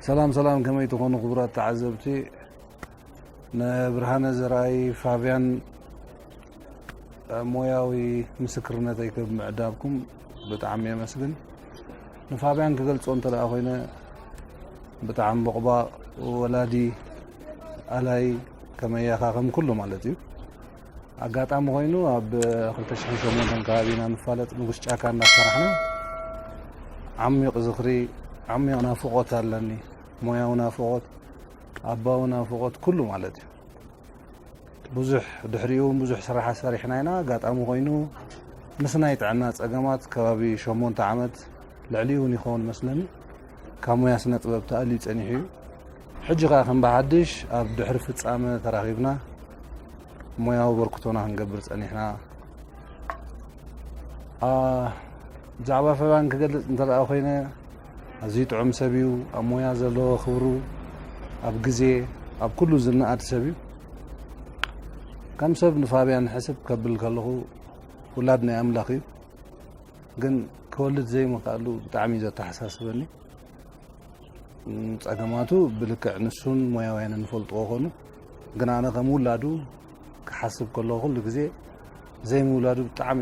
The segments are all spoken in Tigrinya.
ሰላም ሰላም፣ ከመይ ትኾኑ ክቡራት ተዓዘብቲ? ንብርሃነ ዘርኣይ ፋብያን ሞያዊ ምስክርነተይ ክብ ምዕዳብኩም ብጣዕሚ የመስግን። ንፋብያን ክገልጾ እንተ ደኣ ኮይነ፣ ብጣዕሚ ቦቕባቕ፣ ወላዲ፣ ኣላይ፣ ከመያኻ ከም ኩሉ ማለት እዩ። ኣጋጣሚ ኮይኑ ኣብ ክልተ ሽሕን ሸሞንተን ከባቢ ኢና ንፋለጥ፣ ንጉስ ጫካ እናሰራሕና። ዓሚቕ ዝኽሪ፣ ዓሚቕ ናፍቖት ኣለኒ። ሞያዊ ናፍቖት፣ ኣባዊ ናፍቖት፣ ኩሉ ማለት እዩ። ብዙሕ፣ ድሕሪኡ እውን ብዙሕ ስራሓት ሰሪሕና ኢና። ኣጋጣሚ ኮይኑ ምስ ናይ ጥዕና ጸገማት ከባቢ ሸሞንተ ዓመት ልዕሊኡ እውን ይኸውን መስለኒ ካብ ሞያ ስነ ጥበብ ተኣልዩ ጸኒሑ እዩ። ሕጂ ኸኣ ከም ብሓድሽ ኣብ ድሕሪ ፍጻመ ተራኺብና ሞያዊ በርክቶና ክንገብር ጸኒሕና። ኣ፣ ብዛዕባ ፋብያን ክገልጽ እንተ ደኣ ኮይነ፣ ኣዝዩ ጥዑም ሰብ እዩ። ኣብ ሞያ ዘለዎ ክብሩ፣ ኣብ ግዜ፣ ኣብ ኩሉ ዝነኣድ ሰብ እዩ። ከም ሰብ ንፋብያን ሕስብ ከብል ከለኹ፣ ውላድ ናይ ኣምላኽ እዩ። ግን ክወልድ ዘይምኽኣሉ ብጣዕሚ እዩ ዘተሓሳስበኒ። ጸገማቱ ብልክዕ ንሱን ሞያውያንን ይፈልጥዎ ኾኑ፣ ግን ኣነ ከም ውላዱ ክሓስብ ከለኹ ኩሉ ግዜ ዘይምውላዱ ብጣዕሚ፣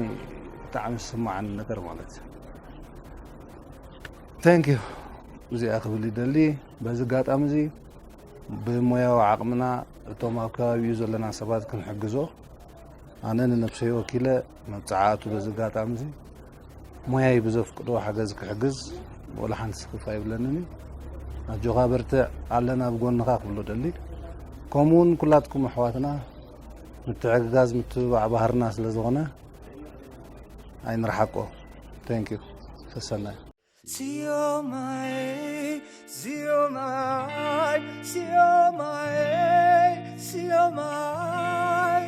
ብጣዕሚ ዝስምዓኒ ነገር ማለት እዩ። Thank you። እዚኣ ክብል ይደሊ። በዚ ኣጋጣሚ እዚ ብሞያዊ ዓቕምና እቶም ኣብ ከባቢኡ ዘለና ሰባት ክንሕግዞ፣ ኣነ ንነብሰይ ወኪለ መብጽዓ ኣቱ በዚ ኣጋጣሚ እዚ ሞያይ ብዘፍቅዶ ሓገዝ ክሕግዝ ወላ ሓንቲ ስኽፍ ኣይብለንን እዩ። ኣጆኻ በርትዕ፣ ኣለና ኣብ ጎንኻ ክብሎ ደሊ። ከምኡውን ኩላትኩም ኣሕዋትና ምትዕግጋዝ ምትብባዕ ባህርና ስለ ዝኾነ ኣይንርሓቆ። Thank you። ሰሰናዩ። Siomai, siomai, siomai, siomai.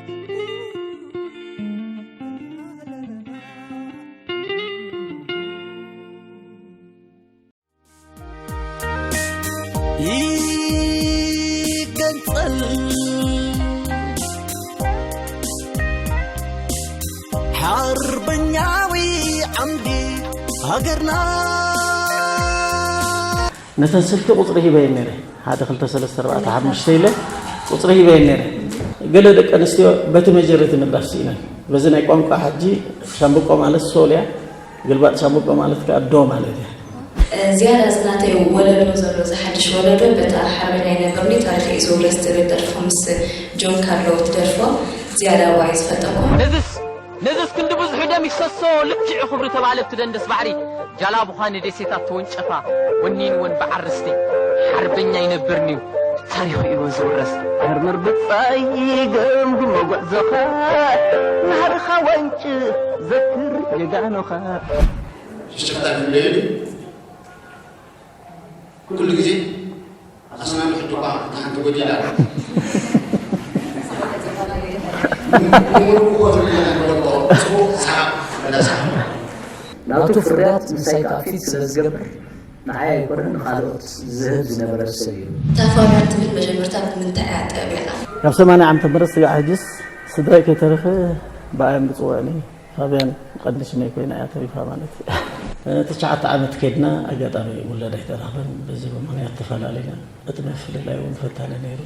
ይገንጸል ሓርበኛዊ ዓምዲ ሃገርና። ነተን ስልኪ ቁጽሪ ሂበየን ነይረ። ሓደ፣ ክልተ፣ ሰለስተ፣ ኣርባዕተ፣ ሓሙሽተ ኢለ ቁጽሪ ሂበየን ነይረ። ገለ ደቂ ኣንስትዮ በቲ መጀረቲ ምድራፍ ስኢነን። በዚ ናይ ቋንቋ ሕጂ ሻምብቆ ማለት ሶል እያ፣ ግልባጥ ሻምብቆ ማለት ከኣ ዶ ማለት እያ። ዝያዳ እዚ ናተይ ወለዶ ዘሎ፣ እዚ ሓድሽ ወለዶ፣ በታ ሓርበኛ ይነብርኒ ታሪኸይ እዩ ዝውረስ ትብል ደርፎ ምስ ጆን ካርሎ ትደርፎ ዝያዳ እዋ እዩ ዝፈተኹ። ነዝስ ነዝስ ክንዲ ብዙሕ ደም ይፍሰሶ፣ ልክዕ ክብሪ ተባለ ኣብቲ ደንደስ ባሕሪ። ጃላቡኻ ንደሴታት ተወንጨፋ፣ ወኒንወን ብዓር ርስቲ። ሓርበኛ ይነብርንዩ፣ ታሪኹ እዩ ዝውረስ። መርምር ብጻይ ገምግሞ ጉዕዞኻ፣ ናህርኻ ወንጭፍ ዘክር ጀጋኑኻ። ሽሽቕታ ክብለዩ ኩሉ ግዜ ኣስናኑ ሕጂ እኳ ሓንቲ ጎዲላ። ንሙሉእ እኮ ትብል ኢና ንብሎ እኮ። ጽቡቕ ሰሓቕ፣ ወላ ሰሓቕ። ናቱ ፍርያት ምሳይ ከኣ ፊት ስለ ዝገብር፣ ንዓይ ኣይኮነን ንኻልኦት ዝህብ ዝነበረ ሰብ እዩ። እታ ፋብያን ትብል መጀመርታ ብምንታይ እያ ጠብያና? ካብ ሰማንያ ዓመተ ምህረት ስጋዕ ሕጅስ ስድራይ ከይተረፈ ብኣዮም ዝጽውዕኒ። ፋብያን ቀንዲ ሽመይ ኮይና እያ ተሪፋ ማለት እዩ። ትሽዓተ ዓመት ከድና ኣጋጣሚ ውላድ ኣይተረኽበን። በዚ ብምኽንያት ተፈላለና። እቲ ምፍልላይ እውን ፈታኒ ነይሩ።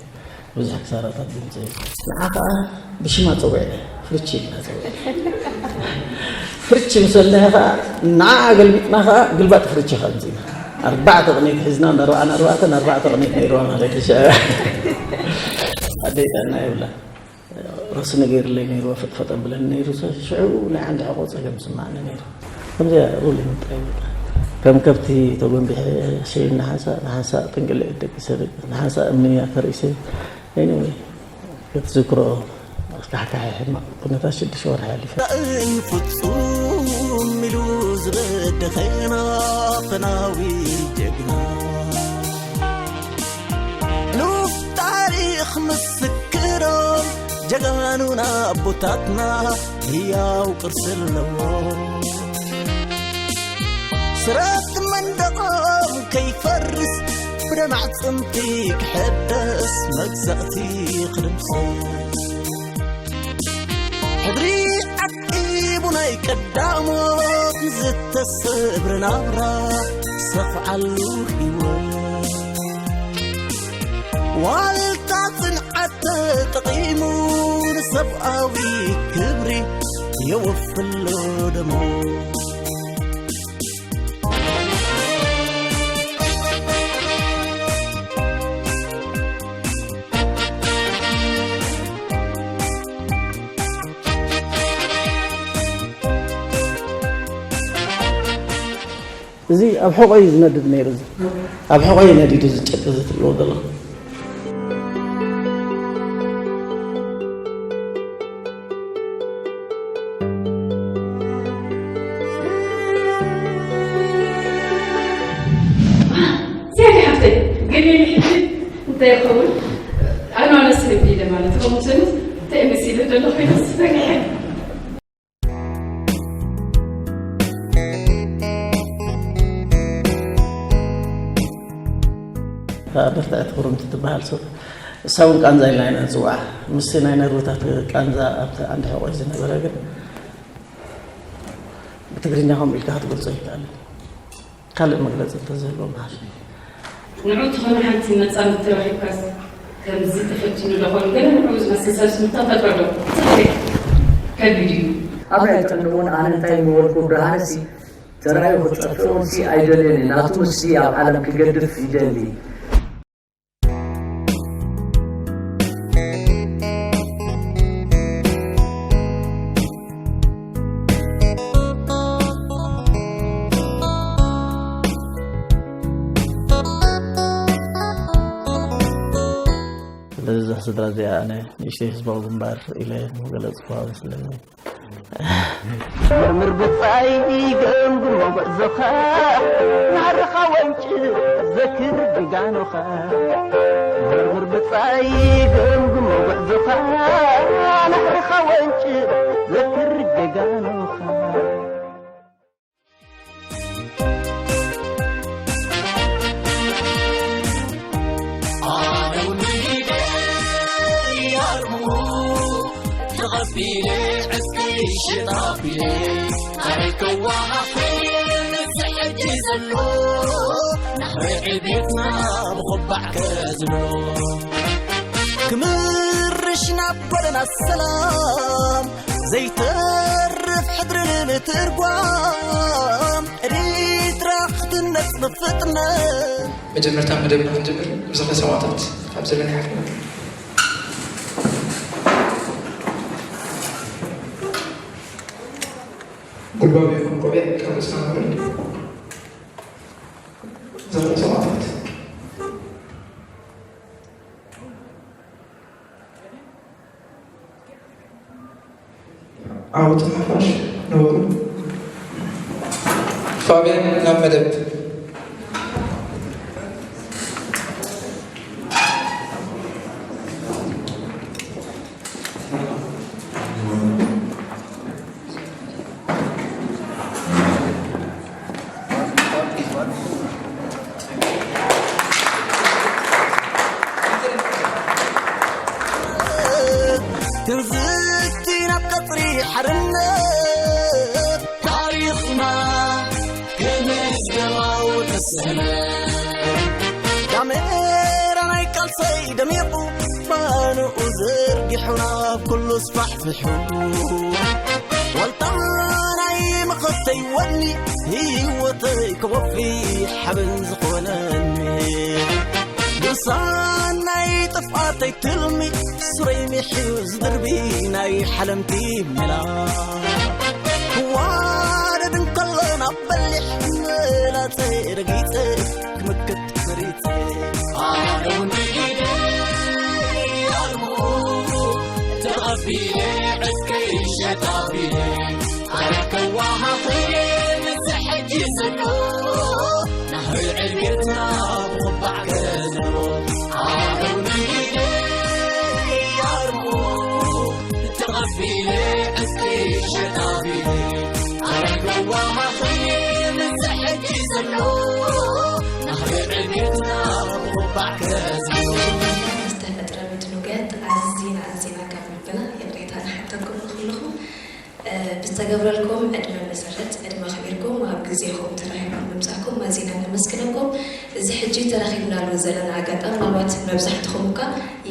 ብዙሕ ክሳራታት ብምጽእ እዩ። ንዓ ኸዓ ብሽማ ጸዊዐ፣ ፍርቺ ኢልና ጸዊዐ። ፍርቺ ምስ በልናዮ ኸዓ፣ ንዓ ገልቢጥና ኸዓ ግልባጥ ፍርቺ ኸዓ ኣምጺእና። ኣርባዕተ ቅኒት ሒዝና፣ ንኣርባዓ ንኣርባዕተ፣ ንኣርባዕተ ቅኒት ነይርዋ ማለት እዩ። ኣደይ ጥዕና የብላን። ርእሲ ነጊርለይ ነይሩ፣ ፈጥፈጥ ኣብለኒ ነይሩ። ሽዑ ናይ ዓንዲ ሕቖ ጸገም ይስምዓኒ ነይሩ። ከምዚኣ ሩሊንግ ጥራይ በቃ። ከም ከብቲ ተጎንቢሐ፣ ሸይን ንሓንሳእ፣ ንሓንሳእ ጥንቅልዒት ደቂሰ፣ ንሓንሳእ እምኒ ኣተርኢሰ። ኤኒወይ፣ ክትዝክሮ ኣስካሕካሒ ሕማቕ ኩነታት ሽዱሽተ ወርሒ ኣሊፈ። ራእይ ፍጹም ኢሉ ዝበደኸና ፈናዊ ጀግና። ሉፍ ታሪኽ ምስክሮም ጀጋኑና ኣቦታትና ህያው ቅርሲ ኣለዎም። ስረት መንደቖም ከይፈርስ ብደም ኣዕጽምቲ ክሕደስ መግዛእቲ ክድምሰስ። ሕድሪ ዓቂቡ ናይ ቀዳሞት ዝተሰብረ ናብራ ሰኽዓሉ ህይወት። ዋልታ ጽንዓት ተጠቒሙ ንሰብኣዊ ክብሪ የወፍሎ ደሞ። እዚ ኣብ ሕቖ እዩ ዝነድድ ነይሩ። እዚ ኣብ ሕቖ እዩ ነዲዱ፣ እዚ ጨርቂ እዚ ትርእይዎ ዘለኹም። ሲያዲ ሓፍተይ፣ ገሊኒ ሕጂ እንታይ ይኸውን? ኣነ፣ ኣነ ስለ ኢለ ማለት ከምኡ ስንስ እንታይ መሲለ ዘለኹ ይመስለኒ። እታ ብርትዕቲ ክርምቲ ትበሃል ሰብ፣ እሳ እውን ቃንዛ ኢልና ኢና ንፅውዓ። ምስቲ ናይ ነርብታት ቃንዛ ኣብቲ ዓንዲ ሕቖይ ዝነበረ ግን ብትግርኛ ከምኡ ኢልካ ክትገልጾ ይከኣል። ካልእ መግለጺ እንተዝህልዎም ሓሽ። ንዑ ትኾነ ሓንቲ መጻምድቲ ረኺብካስ ከምዚ ተፈቲኑ ዶ ኾን? ገለ ንዑ ዝመስል ሰብ ስምታ ፈጥሮ ዶ? ትኽክል። ከቢድ እዩ። ኣባይ ጥዕንውን ኣነ እንታይ ምበልኩ ብርሃንሲ ተራዩ ክጠፍኦምሲ ኣይደልየን እዩ። ናቱ ምስቲ ኣብ ዓለም ክገድፍ ይደሊ። ስለዚ እዛ ስድራ እዚኣ ኣነ ንእሽተይ ህዝባዊ ግንባር ኢለ ዝገለጽኩዋ መስለኒ። መርምር ብጻይ ገምግሞ ጉዕዞኻ፣ ናዕርኻ ወንጭ ዘክር ጀጋኑኻ። መርምር ብጻይ ገምግሞ ጉዕዞኻ፣ ናዕርኻ ወንጭ ዘክር ጀጋኑኻ። ኣነ እውን ብኢደይ ኣርምኡ ተቐቢለ ዕስከይ ሽጥ ኣቢለ ኣረ ከዋሃኺ ነዚ ሕጂ ዘሎ ናህሪ ዕቤትና ብኹባዕ ከዝብሎ ክምርሽ ናብ ጎደና ሰላም ዘይተርፍ ሕድሪ ንምትርጓም ኤሪትራ ክትነጽ ብፍጥነት። መጀመርታ መደብና ክንጅምር ብዝኸ ሰማዕታት ካብ ዘለና ይሓፍና። ጉልባብ ይኹን ቆቢዕ ካብ ርእስና ንውረድ። ዝኸ ሰማዕታት። ዓወት ንሓፋሽ ነበሩ። ፋብያን ናብ መደብ። ትንዝቲ ናብ ቀጽሪ ሓርነት ታሪኽና ክምዝገባው ተሰነ ዳሜራ ናይ ቃልሰይ ደሚቑ ባንኡ ዘርጊሑ ናብ ኩሉ ስፋሕፊሑ ዋልታ ናይ መኸተይ ወኒ ህይወተይ ክወፊ ሓበን ዝኾነኒ ድርሳን ናይ ጥፍኣተይ ትልሚ ሱረይ ሚሕዩ ዝድርቢ ናይ ሓለምቲ ሜላ ክዋረድ እንከሎ ናብ በሊሕ መላጸ ረጊጸ ክምክት መሪጸ ኣነ እውን ብኢደይ ኣርምኡ ተቐቢለ ዕስከይ ሸጣቢለ ኣረ ከዋሃኺ ምስ ሕጂ ዘሎ ናህሪ ዕቤትና ብኹባዕ ገዝሎ ኣነ እውን ብኢደይ ኣርምኡ ተቐቢለ ዕስከይ ሸጣቢለ ኣረ ከዋሃኺ ምስ ሕጂ ዘሎ ናህሪ ዕቤትና ብኹባዕ ገዝሎ ዝተፈጥረ ምድንጓያት ኣዚና ኣዚና ካብ ልብና ይቕሬታ ንሓተኩም ንኹልኹም። እ፣ ብዝተገብረልኩም ዕድመ መሰረት ዕድመ ኣኽቢርኩም ኣብ ግዜኹም ተራኺብኩም ምምጻእኩም ኣዚና ነመስግነኩም። እዚ ሕጂ ተረኺብናሉ ዘለና ኣጋጣሚ ምናልባት መብዛሕትኹም እኳ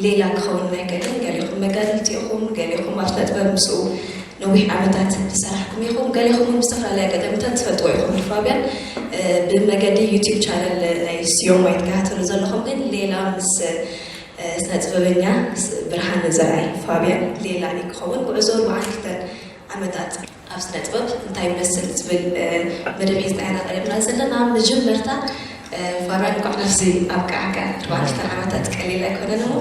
ሌላ ክኸውን ኣይክእልን። ገሊኹም መጋድልቲ ኢኹም፣ ገሊኹም ኣብ ስነ ጥበብ ምስኡ ነዊሕ ዓመታት ዝሰራሕኩም ኢኹም፣ ገሊኹም እውን ብዝተፈላለየ ኣጋጣሚታት ትፈልጥዎ ኢኹም ንፋብያን። እ፣ ብመገዲ ዩቲዩብ ቻነል ናይ ስዮም ኣይትከታተሉ ዘለኹም፣ ግን ሌላ ምስ፣ እ፣ ስነ ጥበበኛ ስ-፣ ብርሃነ ዘርኣይ ፋብያን ሌላ እዩ ክኸውን። ጉዕዞ ኣርባዓን ክልተን ዓመታት ኣብ ስነ ጥበብ እንታይ ይመስል ዝብል፣ እ፣ መደብ ሒዝና ኢና ቀሪብና ዘለና። መጀመርታ፣ እ፣ ፋብያን እንኳዕ ናብዚ ኣብቅዓካ። ኣርባዕተ ዓመታት ቀሊል ኣይኮነን እሞ፣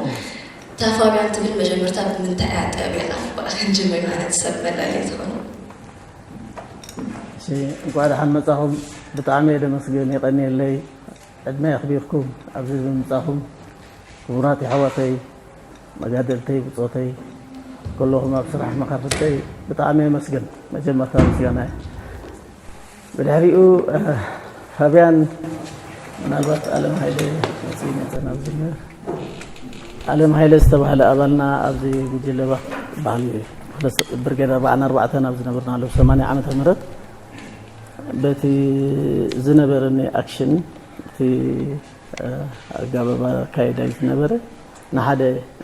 እታ ፋብያን ትብል መጀመርታ ብምንታይ እያ ጠቢቓ? ብኣ ክንጅምር ኢና ነቲ ሰብ መላለዪ ዝኾነ። እሺ፣ እንኳዕ ደሓን መጻኹም። ብጣዕሚ እየ ደመስግን፣ የቐንየለይ። ዕድመ የኽቢርኩም ኣብዚ ብምምጻኹም። ክቡራት የሕዋተይ፣ መጋደልተይ፣ ብጾተይ፣ ከለኹም ኣብ ስራሕ መኻፍተይ ብጣዕሚ የመስግን። መጀመርታ ምስጋና እዩ። ብድሕሪኡ፣ እ፣ ፋብያን፣ ምናልባት ኣለም ሃይለ መጽኢ መጸ ናብ ዝምር። ኣለም ሃይለ ዝተባህለ ኣባልና ኣብዚ ጉጅለ ባህ-፣ ባህሊ ብርጌድ ኣርባዓን ኣርባዕተን ኣብ ዝነበርናሉ ሰማንያ ዓመተ ምህረት በቲ ዝነበረኒ ኣክሽን፣ እቲ፣ እ፣ ኣጋባብ ኣካይዳ እዩ ዝነበረ። ንሓደ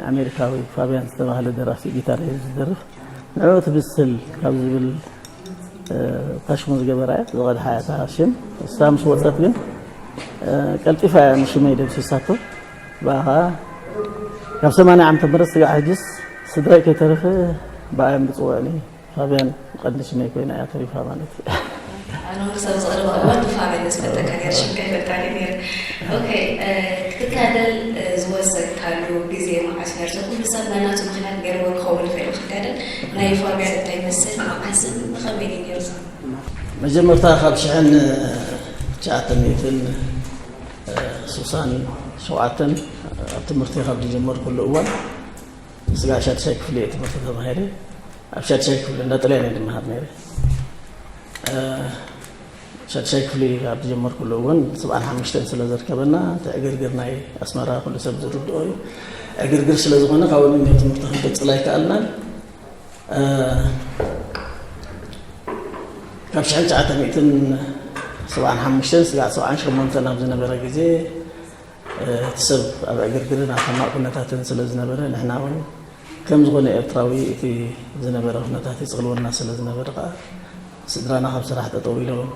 ኣሜሪካዊ ፋብያን ዝተባህለ ደራሲ ጊታር እዩ ዝደርፍ። ንዕኡ ትብስል ካብ ዝብል፣ እ፣ ፓሽሙ ዝገበራ እያ፣ ዝቐድሓ እያ እታ ሽም። እሳ ምስ ወጸት ግን፣ እ፣ ቀልጢፋ እያ ንሽመይ ደምሲሳቶ። ብኣኻ ካብ ሰማንያ ዓመተ ምህረት ስጋዕ ሕጅስ ስድራይ ከይተረፈ ብኣዮም ዝጽውዕኒ። ፋብያን ቀንዲ ሽመይ ኮይና እያ ተሪፋ ማለት እዩ። ኣነ እውን ክሳብ ዝቐረባ እዋን ብፋብያን ዝፈልጠካ ነይረ፣ ሽምካ ይፈልጣ ነይረ። ኦኬ፣ እ፣ ክትጋደል፣ እ፣ ዝወሰንካሉ ግዜ መዓስ ነርቶ? ኩሉ ሰብ ናናቱ ምኽንያት ገይርዎ ክኸውን ይኽእል እዩ ክጋደል። ናይ ፋብያን እንታይ ይመስል? መዓስን ብኸመይ እዩ ነይሩ? መጀመርታ ካብ ሽሕን ትሽዓተ ሚእትን ስሳን ሸውዓተን ኣብ ትምህርቲ ካብ ዝጀመርኩሉ እዋን ስጋዕ ሻድሻይ ክፍሊ እየ ትምህርቲ ተማሂረ። ኣብ ሻድሻይ ክፍሊ እንዳ ጥልያን እየ ዝመሃር ነይረ። እ፣ ሻድሻይ ክፍሊ ኣብ ዝጀመርኩሉ እውን ሰብዓን ሓሙሽተን ስለ ዘርከበና፣ እቲ ዕግርግር ናይ ኣስመራ ኩሉ ሰብ ዝርድኦ እዩ። ዕግርግር ስለ ዝኾነ፣ ካብኡ ንንዮ ትምህርቲ ክንቅጽል ኣይከኣልናን። እ፣ ካብ ሽሕን ትሽዓተ ሚእትን ሰብዓን ሓሙሽተን ስጋዕ ሰብዓን ሸሞንተን ኣብ ዝነበረ ግዜ፣ እ፣ እቲ ሰብ ኣብ ዕግርግርን ኣብ ሕማቕ ኩነታትን ስለ ዝነበረ፣ ንሕና እውን ከም ዝኾነ ኤርትራዊ እቲ ዝነበረ ኩነታት ይጽልወና ስለ ዝነበረ፣ ከኣ ስድራና ካብ ስራሕ ጠጠው ኢሎም፣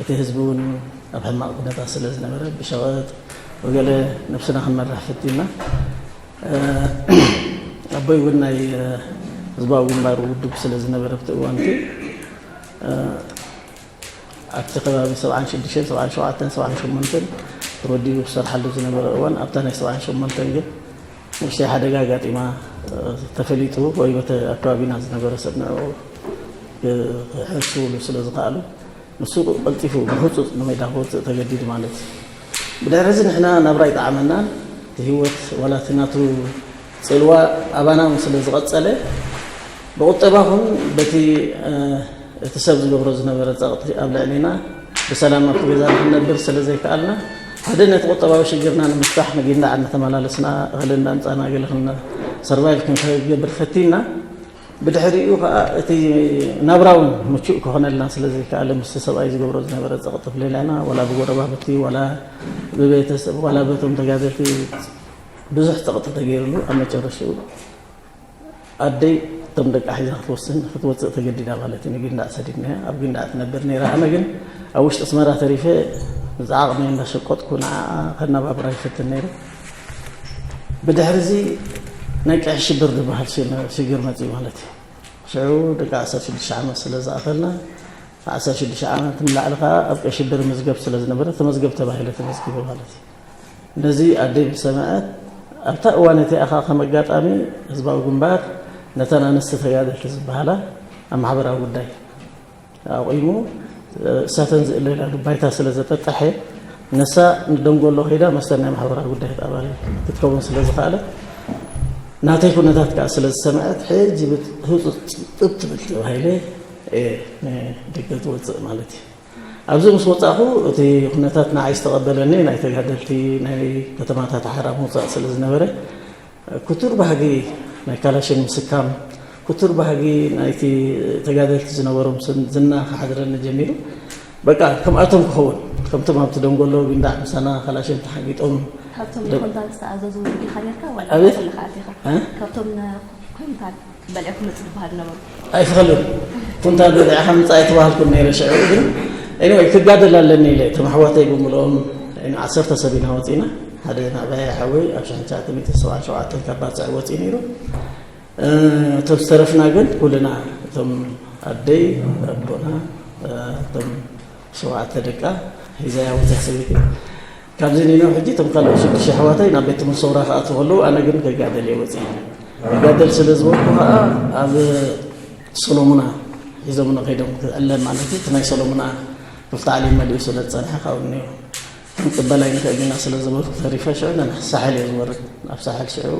እቲ ህዝቢ እውን ኣብ ሕማቕ ኩነታት ስለ ዝነበረ፣ ብሸቐጥ ብገለ ነብስና ክንመርሕ ፈቲና። እ፣ ኣቦይ እውን ናይ፣ እ፣ ህዝባዊ ግንባር ውድብ ስለ ዝነበረ፣ ኣብቲ እዋን እቲ፣ እ፣ ኣብቲ ከባቢ ሰብዓን ሽዱሽተን፣ ሰብዓን ሸውዓተን፣ ሰብዓን ሸሞንተን ተወዲቡ ክሰርሓሉ ዝነበረ እዋን፣ ኣብታ ናይ ሰብዓን ሸሞንተን ግን ንእሽተይ ሓደጋ ኣጋጢማ፣ እ፣ ተፈሊጡ ወይ በቲ ኣከባቢና ዝነበረ ሰብ ንዕኡ ክሕሹሉ ስለ ዝኸኣሉ፣ ንሱ ቀልጢፉ ብህጹጽ ንሜዳ ክወጽእ ተገዲዱ ማለት እዩ። ብድሕሪ እዚ ንሕና ናብራ ኣይጠዓመናን። እቲ ህይወት ዋላ እቲ ናቱ ጽልዋ ኣባና እውን ስለ ዝቐጸለ፣ ብቁጠባ ኹን በቲ፣ እ፣ እቲ ሰብ ዝገብሮ ዝነበረ ጸቕጢ ኣብ ልዕሊና ብሰላም ኣብቲ ገዛ ንክንነብር ስለ ዘይከኣልና፣ ሓደ ነቲ ቁጠባዊ ሽግርና ንምፍታሕ ንጊንዳዕ እናተመላለስና፣ እኽሊ እናምጻና፣ ገለ ክና-፣ ሰርቫይቭ ክንገብር ፈቲና። ብድሕሪኡ ከኣ እቲ ናብራ እውን ምቹእ ክኾነልና ስለ ዘይከኣለ፣ ምስቲ ሰብኣይ ዝገብሮ ዝነበረ ጸቕጢ ፍልልያና፣ ዋላ ብጎረባብቲ፣ ዋላ ብቤተሰብ፣ ዋላ በቶም ተጋደልቲ ብዙሕ ጸቕጢ ተገይርሉ፣ ኣብ መጨረሽኡ ኣደይ እቶም ደቃ ሒዛ ክትወስን፣ ክትወጽእ ተገዲዳ ማለት እዩ። ንጊንዳዕ ሰዲድናያ፣ ኣብ ጊንዳዕ ትነብር ነይራ። ኣነ ግን ኣብ ውሽጢ ኣስመራ ተሪፈ፣ ብዛ ዓቕመይ እንዳሸቀጥኩ ንዓኣ ከነባብራ ይፍትን ነይረ። ብድሕሪ እዚ ናይ ቀይሕ ሽብር ዝበሃል ሽ-፣ ሽግር መጽዩ ማለት እዩ። ሽዑ ደቂ ዓሰርተ ሽዱሽተ ዓመት ስለ ዝኣኸልና፣ ዓሰርተ ሽዱሽተ ዓመት ንላዕሊ ከኣ ኣብ ቀይ ሽብር ምዝገብ ስለ ዝነበረ፣ ተመዝገብ ተባሂለ ተመዝጊበ ማለት እዩ። ነዚ ኣደይ ምስ ሰምዐት፣ ኣብታ እዋን እቲኣ ከኣ ከም ኣጋጣሚ ህዝባዊ ግንባር ነተን ኣንስቲ ተጋደልቲ ዝበሃላ ኣብ ማሕበራዊ ጉዳይ ኣቑሙ፣ እሳተን ዝእለያሉ ባይታ ስለ ዘጠጠሐ፣ ንሳ ንደንጎሎ ከይዳ መስተን ናይ ማሕበራዊ ጉዳያት ኣባል ክትከውን ስለ ዝኸኣለት፣ ናተይ ኩነታት ከኣ ስለ ዝሰምዐት፣ ሕጂ ብህጹጽ ጥብ ትብል ተባሂለ እየ ንደገ ዝወጽእ ማለት እዩ። ኣብዚ ምስ ወጻእኹ፣ እቲ ኩነታት ንዓይ ዝተቐበለኒ ናይ ተጋደልቲ፣ ናይ ከተማታት ሓራ ምውጻእ ስለ ዝነበረ፣ ክቱር ባህጊ ናይ ካላሽን ምስካም፣ ክቱር ባህጊ ናይቲ ተጋደልቲ ዝነበሮም ስን-፣ ዝና ክሓድረኒ ጀሚሩ። በቃ ከምኣቶም ክኸውን፣ ከምቶም ኣብቲ ደንጎሎ ጊንዳዕ ምሳና ካላሽን ተሓጊጦም። ካብቶም ደ- ንኮንታል ዝተኣዘዙ ዲኻ ነርካ ዋላ ኣቤት? ከለኻ ኣቲኻ? እ? ካብቶም ንኮንታል በሊዕኩም መጽ ዝበሃል ነበሩ? ኣይፍኸልን። ኩንታል በሊዕኻ ምጻእ ኣይተባሃልኩን ነይረ ሽዑ፣ ግን anyway ክጋደል ኣለኒ ኢለ እቶም ኣሕዋተይ ብምልኦም፣ ን ዓሰርተ ሰብ ኢና ወጺና። ሓደ ናብያ ሓወይ ኣብ ሽሕን ትሽዓተ ሚእትን ሰብዓን ሸውዓተን ካብ ባጽዕ ወጺኡ ነይሩ። እ፣ እቶም ዝተረፍና ግን ኩልና፣ እቶም ኣደይ፣ ኣቦና፣ እ፣ እቶም ሸውዓተ ደቃ ሒዛ እያ ወፂኣ ሰበይቲ። ካብዚ ንነው ሕጂ እቶም ካልኦት ሽዱሽተ ኣሕዋተይ ናብ ቤት ትምህርቲ ሰውራ ክኣትዉ ከለዉ፣ ኣነ ግን ከጋደል እየ ወፂአ። ከጋደል ስለ ዝበልኩ ከዓ ኣብ ሰሎሙና ሒዞምና ከይዶም፣ ክዕለ ማለት እዩ። እቲ ናይ ሰሎሙና ክፍሊ ታዕሊም መሊኡ ስለ ዝፀንሐ ካብኡ እኒኦ ክንቅበል ኣይንኽእል ኢና ስለ ዝበልኩ ተሪፈ። ሽዑ ናብ ሳሕል እየ ዝወርድ። ናብ ሳሕል ሽዑ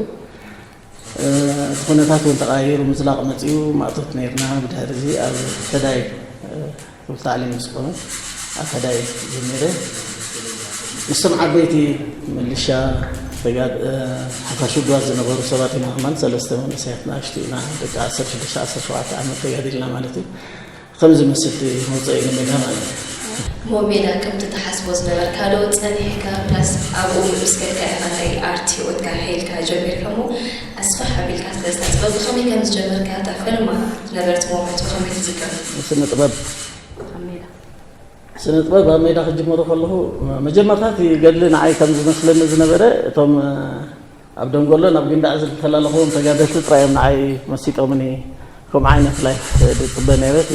እቲ ኩነታት እውን ተቐያይሩ፣ ምዝላቕ መፂኡ፣ ማእቶት ነይርና። ብድሕሪ እዚ ኣብ ሕዳይ ክፍሊ ታዕሊም ምስ ቆመ፣ ኣብ ሕዳይ ጀሚረ ምስቶም ዓበይቲ ምልሻ ተጋድ-፣ ሓፋሽ ውድባት ዝነበሩ ሰባት ኢና። ከማን ሰለስተ መንእሰያት ንኣሽቱ ኢና፣ ደቂ ዓሰርተ ሽዱሽተ ዓሰርተ ሸውዓተ ዓመት ተጋዲልና ማለት እዩ። ከምዚ መስል መውፅኢ ንሜዳ ማለት እዩ። እሞ ሜዳ ከምቲ ትሓስቦ ዝነበርካ ዶ ጸኒሕካ? ፕላስ ኣብኡ ንኡስ ከድካ ኢኻ፣ ናይ ኣርት ህይወትካ ሓይልካ ጀሚርካ። እሞ ኣስፍሕ ኣቢልካ ስለ ስነ ጥበብ ብኸመይ ከም ዝጀመርካ፣ እታ ፈለማ ዝነበረት ሞመንት ብኸመይ ትዝከር? ስነ ጥበብ ኣብ ሜዳ። ስነ ጥበብ ኣብ ሜዳ ክጅምሮ ከለኹ፣ መጀመርታ እቲ ገድሊ ንዓይ ከም ዝመስለኒ ዝነበረ፣ እቶም ኣብ ደንጎሎ ናብ ጊንዳዕ ዝተላለኹዎም ተጋደልቲ ጥራይ እዮም ንዓይ መሲጦምኒ። ከምኡ ዓይነት ላይፍ ድጽበ ነይረ። እቲ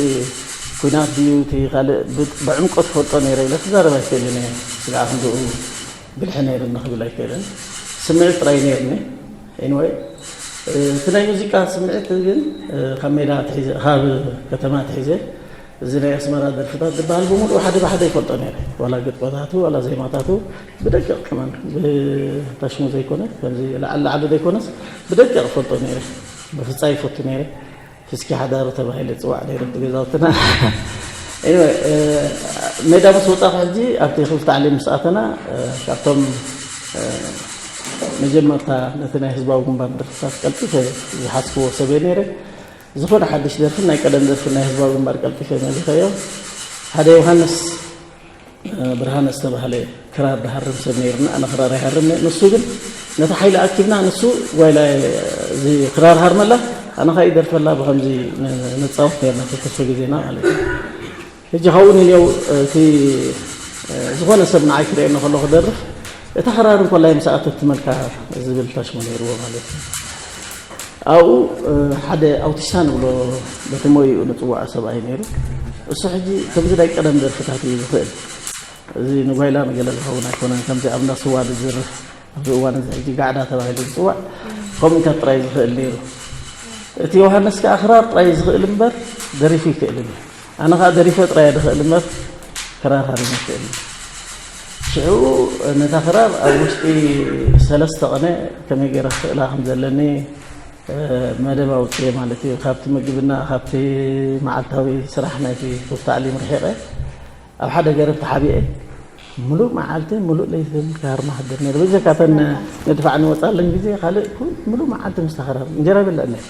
ኲናት ድዩ እቲ ካልእ ብ-፣ ብዕምቆት ክፈልጦ ነይረ ኢለ ክዛረብ ኣይክእልን እየ። ስጋዕ ክንድኡ ብልሒ ነይርኒ ክብል ኣይክእልን። ስምዒት ጥራይ ነይርኒ። ኤኒወይ፣ እቲ ናይ ሙዚቃ ስምዒት ግን ካብ ሜዳ ኣትሒዘ፣ ካብ ከተማ ኣትሒዘ፣ እዚ ናይ ኣስመራ ደርፍታት ዝበሃል ብምሉኡ ሓደ ብሓደ ይፈልጦ ነይረ። ዋላ ግጥመታቱ፣ ዋላ ዜማታቱ ብደቂቕ ከማን፣ ብታሽሙ ዘይኮነ፣ ከምዚ ላዕሊ ላዕሊ ዘይኮነስ ብደቂቕ ይፈልጦ ነይረ። ብፍጻይ ይፈቱ ነይረ። ፍስኪ ሓዳሩ ተባሂለ ዝጽዋዕ ነይሩ ኣብቲ ገዛውትና። ኤኒወይ፣ እ፣ ሜዳ ምስ ወጻኹ ሕጂ ኣብቲ ክፍሊ ታዕሊም ምስ ኣተና፣ እ፣ ካብቶም፣ እ፣ መጀመርታ ነቲ ናይ ህዝባዊ ግንባር ደርፍታት ቀልጢፈ ዝሓዝክዎ ሰብ እየ ነይረ። ዝኾነ ሓድሽ ደርፍን ናይ ቀደም ደርፍን ናይ ህዝባዊ ግንባር ቀልጢፈ መሊኸዮ። ሓደ ዮሃንስ፣ እ፣ ብርሃነ ዝተባህለ ክራር ዝሃርም ሰብ ነይርና። ኣነ ክራር ኣይሃርም እየ። ንሱ ግን ነቲ ሓይሊ ኣኪብና፣ ንሱ ጓይላ እዚ ክራር ሃርመላ፣ ኣነ ኸኣ ይደርፈላ፣ ብኸምዚ ን-፣ ንጻወት ነይርና ክልተ ግዜና ማለት እዩ። ሕጂ ካብኡ ንኔው እቲ፣ እ፣ ዝኾነ ሰብ ንዓይ ክርእየኒ ከሎ ክደርፍ፣ እታ ክራር እንኮላይ ምስ ኣተት ትመልካ ዝብል ታሽሙ ነይርዎ ማለት እዩ። ኣብኡ፣ እ፣ ሓደ ኣውቲስታ ንብሎ በቲ ሞይኡ ንጽውዖ ሰብኣይ ነይሩ። እሱ ሕጂ ከምዚ ናይ ቀደም ደርፍታት እዩ ዝኽእል። እዚ ንጓይላ ንገለ ዝኸውን ኣይኮነን። ከምዚ ኣብ እንዳ ስዋ ዝዝርፍ ኣብዚ እዋን እዚ ሕጂ ጋዕዳ ተባሂሉ ዝጽዋዕ ኮሚታት ጥራይ ዝኽእል ነይሩ። እቲ ዮሃንስ ከኣ ክራር ጥራይ ዝኽእል እምበር ደሪፉ ይክእልን እዩ። ኣነ ከኣ ደሪፈ ጥራይ እየ ዝኽእል እምበር ክራር ሃሪመ ይክእል እዩ። ሽዑ ነታ ክራር ኣብ ውሽጢ ሰለስተ ቐነ ከመይ ገይረ ክኽእላ ከም ዘለኒ፣ እ፣ መደብ ኣውፅኤ ማለት እዩ። ካብቲ ምግብና፣ ካብቲ መዓልታዊ ስራሕ ናይቲ ክፍሊ ታዕሊም ርሒቐ ኣብ ሓደ ገረብ ተሓቢኤ ምሉእ መዓልቲ ምሉእ ለይትን ክሃርማ ክድር ነይረ። በጀካ እተን ንድፋዕ ንወፃለን ግዜ ካልእ ኩ-፣ ምሉእ መዓልቲ ምስ ተኸራር እንጀራ ይበልዕ ነይረ።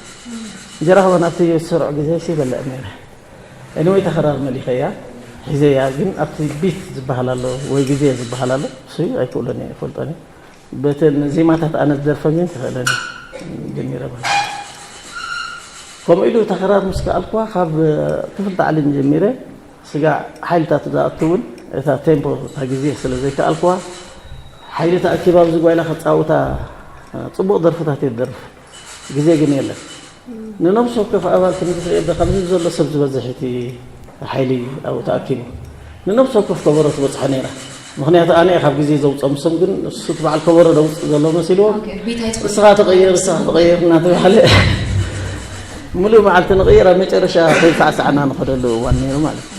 እንጀራ ከማን ኣብቲ ዝሰርዖ ግዜ ሲ ይበልዕ ነይረ። ኤኒወይ ተኸራር መሊኸያ ሒዘያ፣ ግን ኣብቲ ቢት ዝበሃል ኣሎ ወይ ግዜ ዝበሃል ኣሎ፣ እሱ ኣይክእሎን እየ፣ ኣይፈልጦን እየ። በተን ዜማታት ኣነ ዝደርፈን ግን ክኽእለን ጀሚረ ማለት እዩ። ከምኡ ኢሉ እታ ክራር ምስ ከኣልኩዋ ካብ ክፍሊ ታዕሊም ጀሚረ ስጋዕ ሓይልታት ዝኣቱ እውን እታ ቴምፖ እታ ግዜ ስለ ዘይከኣልኩዋ ሓይሊ ተኣኪባ ኣብዚ ጓይላ ከጻውታ ጽቡቕ ደርፍታት እየ ዝደርፍ። ግዜ ግን የለን። ንነብሲ ወከፍ ኣባል ክንዲ ትሪኦ ዶ፣ ከምዚ ዘሎ ሰብ ዝበዝሕ እቲ ሓይሊ ኣብኡ ተኣኪቡ። ንነብሲ ወከፍ ከበሮ ትበጽሖ ነይራ። ምኽንያቱ ኣነ እየ ካብ ግዜ ዘውፅኦም፣ እሶም ግን ንሱ እቲ በዓል ከበሮ ደውፅእ ዘሎ መሲልዎም፣ ኦኬ፣ ቢት ኣይትፈልጥ። "ንስኻ ተቐየር፣ ንስኻ ተቐየር" እናተባህለ ምሉእ መዓልቲ ንቕይር፣ ኣብ መጨረሻ ተይሳዕሳዕና ንኸደሉ እዋን ነይሩ ማለት እዩ።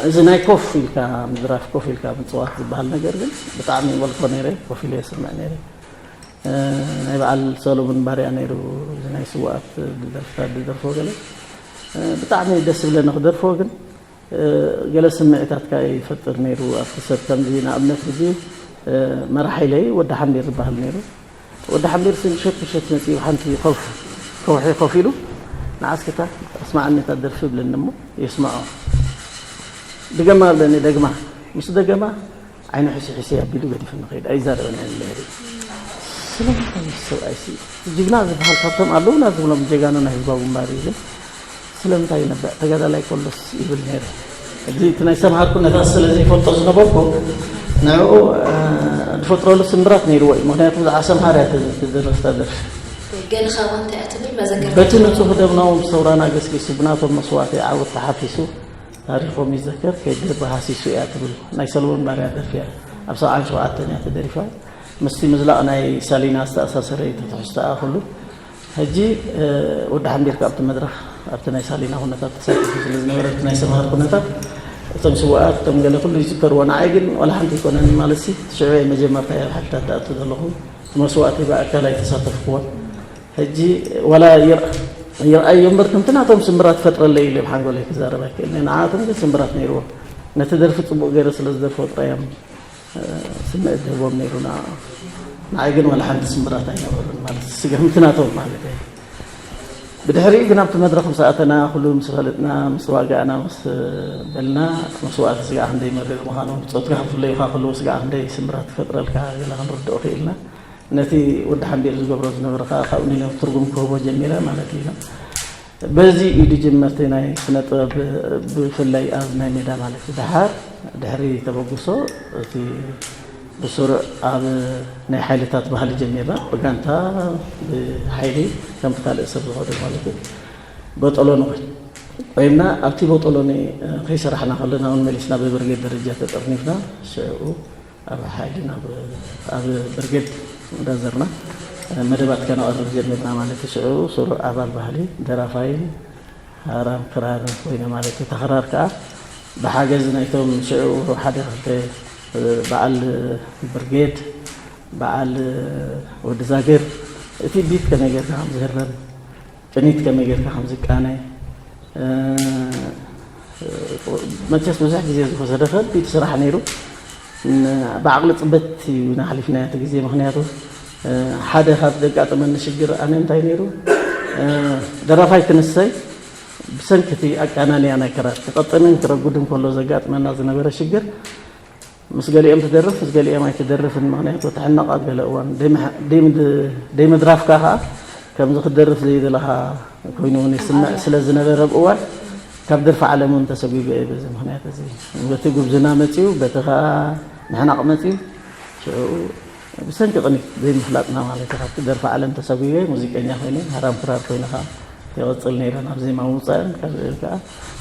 እዚ ናይ ኮፍ ኢልካ ምድራፍ፣ ኮፍ ኢልካ ምፅዋት ዝበሃል ነገር ግን ብጣዕሚ ይመልኮ ነይረ፣ ኮፍ ኢለ ይስምዕ ነይረ። እ፣ ናይ በዓል ሰሎሞን ባርያ ነይሩ፣ እዚ ናይ ስውኣት ደርፍታት ዝደርፎ ገለ፣ እ፣ ብጣዕሚ ደስ ዝብለኒ ክደርፎ፣ ግን፣ እ፣ ገለ ስምዒታትካ ይፈጥር ነይሩ ኣብቲ ሰብ። ከምዚ ንኣብነት ሕጂ፣ እ፣ መራሒለይ ወዲ ሓምቢር ዝበሃል ነይሩ። ወዲ ሓምቢር ሲ ምሸት ምሸት መፂኡ ሓንቲ ኮፍ-፣ ከውሒ ኮፍ ኢሉ ንዓስክታ ኣስማዓኒ እታ ደርፊ ይብለኒ እሞ የስምዖ። ድገማ ኣለኒ፣ ደግማ። ምስ ደገማ ዓይኑ ሕሲ ሕሲ ኣቢሉ ገዲፉ ንኸይድ ኣይዛረበን እየ ነይሩ። ስለምንታይ ምስ ሰብኣይሲ እቲ ጅግና ዝበሃል ካብቶም ኣለውና ዝብሎም ጀጋኑ ናይ ህዝባዊ ግንባር እዩ ግን ስለምንታይ ይነብዕ ተጋዳላይ ከሎስ ይብል ነይረ። እዚ እቲ ናይ ሰምሃር ኩነታት ስለ ዘይፈልጦ ዝነበርኩ ንዕኡ ዝፈጥረሉ ስምራት ነይርዎ እዩ። ምክንያቱ ብዛዕባ ሰምሃር እያ ትደረፍታ ደርፊ። ገለ ካብኡ እንታይ እያ ትብል መዘከርታ በቲ ንጹህ ደምናዎም ሰውራና ገስጊሱ ብናቶም መስዋእቲ ዓወት ተሓፊሱ ታሪኾም ይዘከር ከይዲ ብሃሲሱ እያ ትብል ናይ ሰለሞን ባርያ ደርፊ እያ። ኣብ ሰብዓን ሸውዓተን እያ ተደሪፋ። ምስቲ ምዝላቕ ናይ ሳሊና ዝተኣሳሰረ እዩ እቲ ትሕዝቶኣ ኩሉ። ሕጂ ወዲ ሓምቢር ካብቲ መድረኽ ኣብቲ ናይ ሳሊና ኩነታት ተሳቲፉ ስለ ዝነበረ እቲ ናይ ሰምሃር ኩነታት እቶም ስውኣት እቶም ገለ ኩሉ ይዝከርዎ። ንዓይ ግን ዋላ ሓንቲ ኣይኮነን ማለት ሲ ሽዑ እየ መጀመርታ ኣብ ሓይልታት ዝኣቱ ዘለኹ እቲ መስዋእቲ ብኣካል ኣይተሳተፍኩዎን። ሕጂ ዋላ ይርኣዮ እምበር ከምቲ ናቶም ስምራት ፈጥረለይ ኢለ ብሓንጎለይ ክዛረብ ኣይክእልን እየ። ንዓቶም ግን ስምራት ነይርዎም። ነቲ ደርፊ ፅቡቕ ገይረ ስለ ዝደርፎ ጥራይ እዮም ስምዒት ዝህቦም ነይሩ። ንዓይ ግን ዋላ ሓንቲ ስምራት ኣይነበሩን ማለት ስገምቲ ናቶም ማለት እየ። ብድሕሪኡ ግን ኣብቲ መድረኽ ምስ ኣተና ኩሉ ምስ ፈለጥና ምስ ተዋጋእና ምስ በልና መስዋእቲ ስጋዕ ክንደይ መሪር ምዃኑ ብፆትካ ክፍለዩካ ከለዉ ስጋዕ ክንደይ ስምራት ክፈጥረልካ ገለ ክንርድኦ ክኢልና። ነቲ ወዲ ሓምቢር ዝገብሮ ዝነበረ ከዓ ካብኡ ንልዮም ትርጉም ክህቦ ጀሚረ ማለት እዩ። በዚ እዩ ድጅመርቲ ናይ ስነ ጥበብ ብፍላይ ኣብ ናይ ሜዳ ማለት እዩ። ድሓር ድሕሪ ተበግሶ እቲ ብስሩዕ ኣብ ናይ ሓይልታት ባህሊ ጀሚርና ብጋንታ ብሓይሊ ከምቲ ካልእ ሰብ ዝኸደ ማለት እዩ። በጠሎኒ ቆይምና ኣብቲ በጠሎኒ ከይሰራሕና ከለና እውን መሊስና ብብርጌድ ደረጃ ተጠርኒፍና ሽዑ ኣብ ሓይሊ ኣብ ብርጌድ እንዳዘርና መደባት ከነቐርብ ጀሚርና ማለት እዩ። ሽዑ ስሩዕ ኣባል ባህሊ ደራፋይን ሃራም ክራር ኮይነ ማለት እዩ። ተኸራር ከዓ ብሓገዝ ናይቶም ሽዑ ሓደ ክልተ በዓል ብርጌድ በዓል ወዲ ዛግር እቲ ቢት ከመይ ጌርካ ከም ዝህረም ቅኒት ከመይ ጌርካ ከም ዝቃነ መቸስ ብዙሕ ግዜ ዝወሰደ ከቢድ ስራሕ ነይሩ። ብዓቕሊ ፅበት ኢና ሓሊፍናዮ እቲ ግዜ። ምክንያቱ ሓደ ካብ ዘጋጠመኒ ሽግር ኣነ እንታይ ነይሩ ደራፋይ ክንሰይ ብሰንኪ እቲ ኣቃናንያ ናይ ክራር ክቐጥንን ክረጉድን ከሎ ዘጋጥመና ዝነበረ ሽግር ምስ ገሊኦም ትደርፍ ምስ ገሊኦም ኣይትደርፍን። ምክንያቱ ትሕነቕ ኣብ ገለ እዋን ደይምድራፍካ ከዓ ከምዚ ክትደርፍ ዘይደለኻ ኮይኑ እውን ይስምዕ ስለ ዝነበረ ኣብ እዋን ካብ ደርፊ ዓለም እውን ተሰጒገ እየ በዚ ምክንያት እዚ በቲ ጉብዝና መፅዩ በቲ ከዓ ምሕናቕ መፅዩ ሽዑ ብሰንኪ ቅኒት ዘይምፍላጥና ማለት እዩ ካብቲ ደርፊ ዓለም ተሰጒገ ሙዚቀኛ ኮይነ ሃራም ክራር ኮይነ ከዓ ይቐፅል ነይረ ናብ ዜማ ምውፃእን ካብ ዝብል ከዓ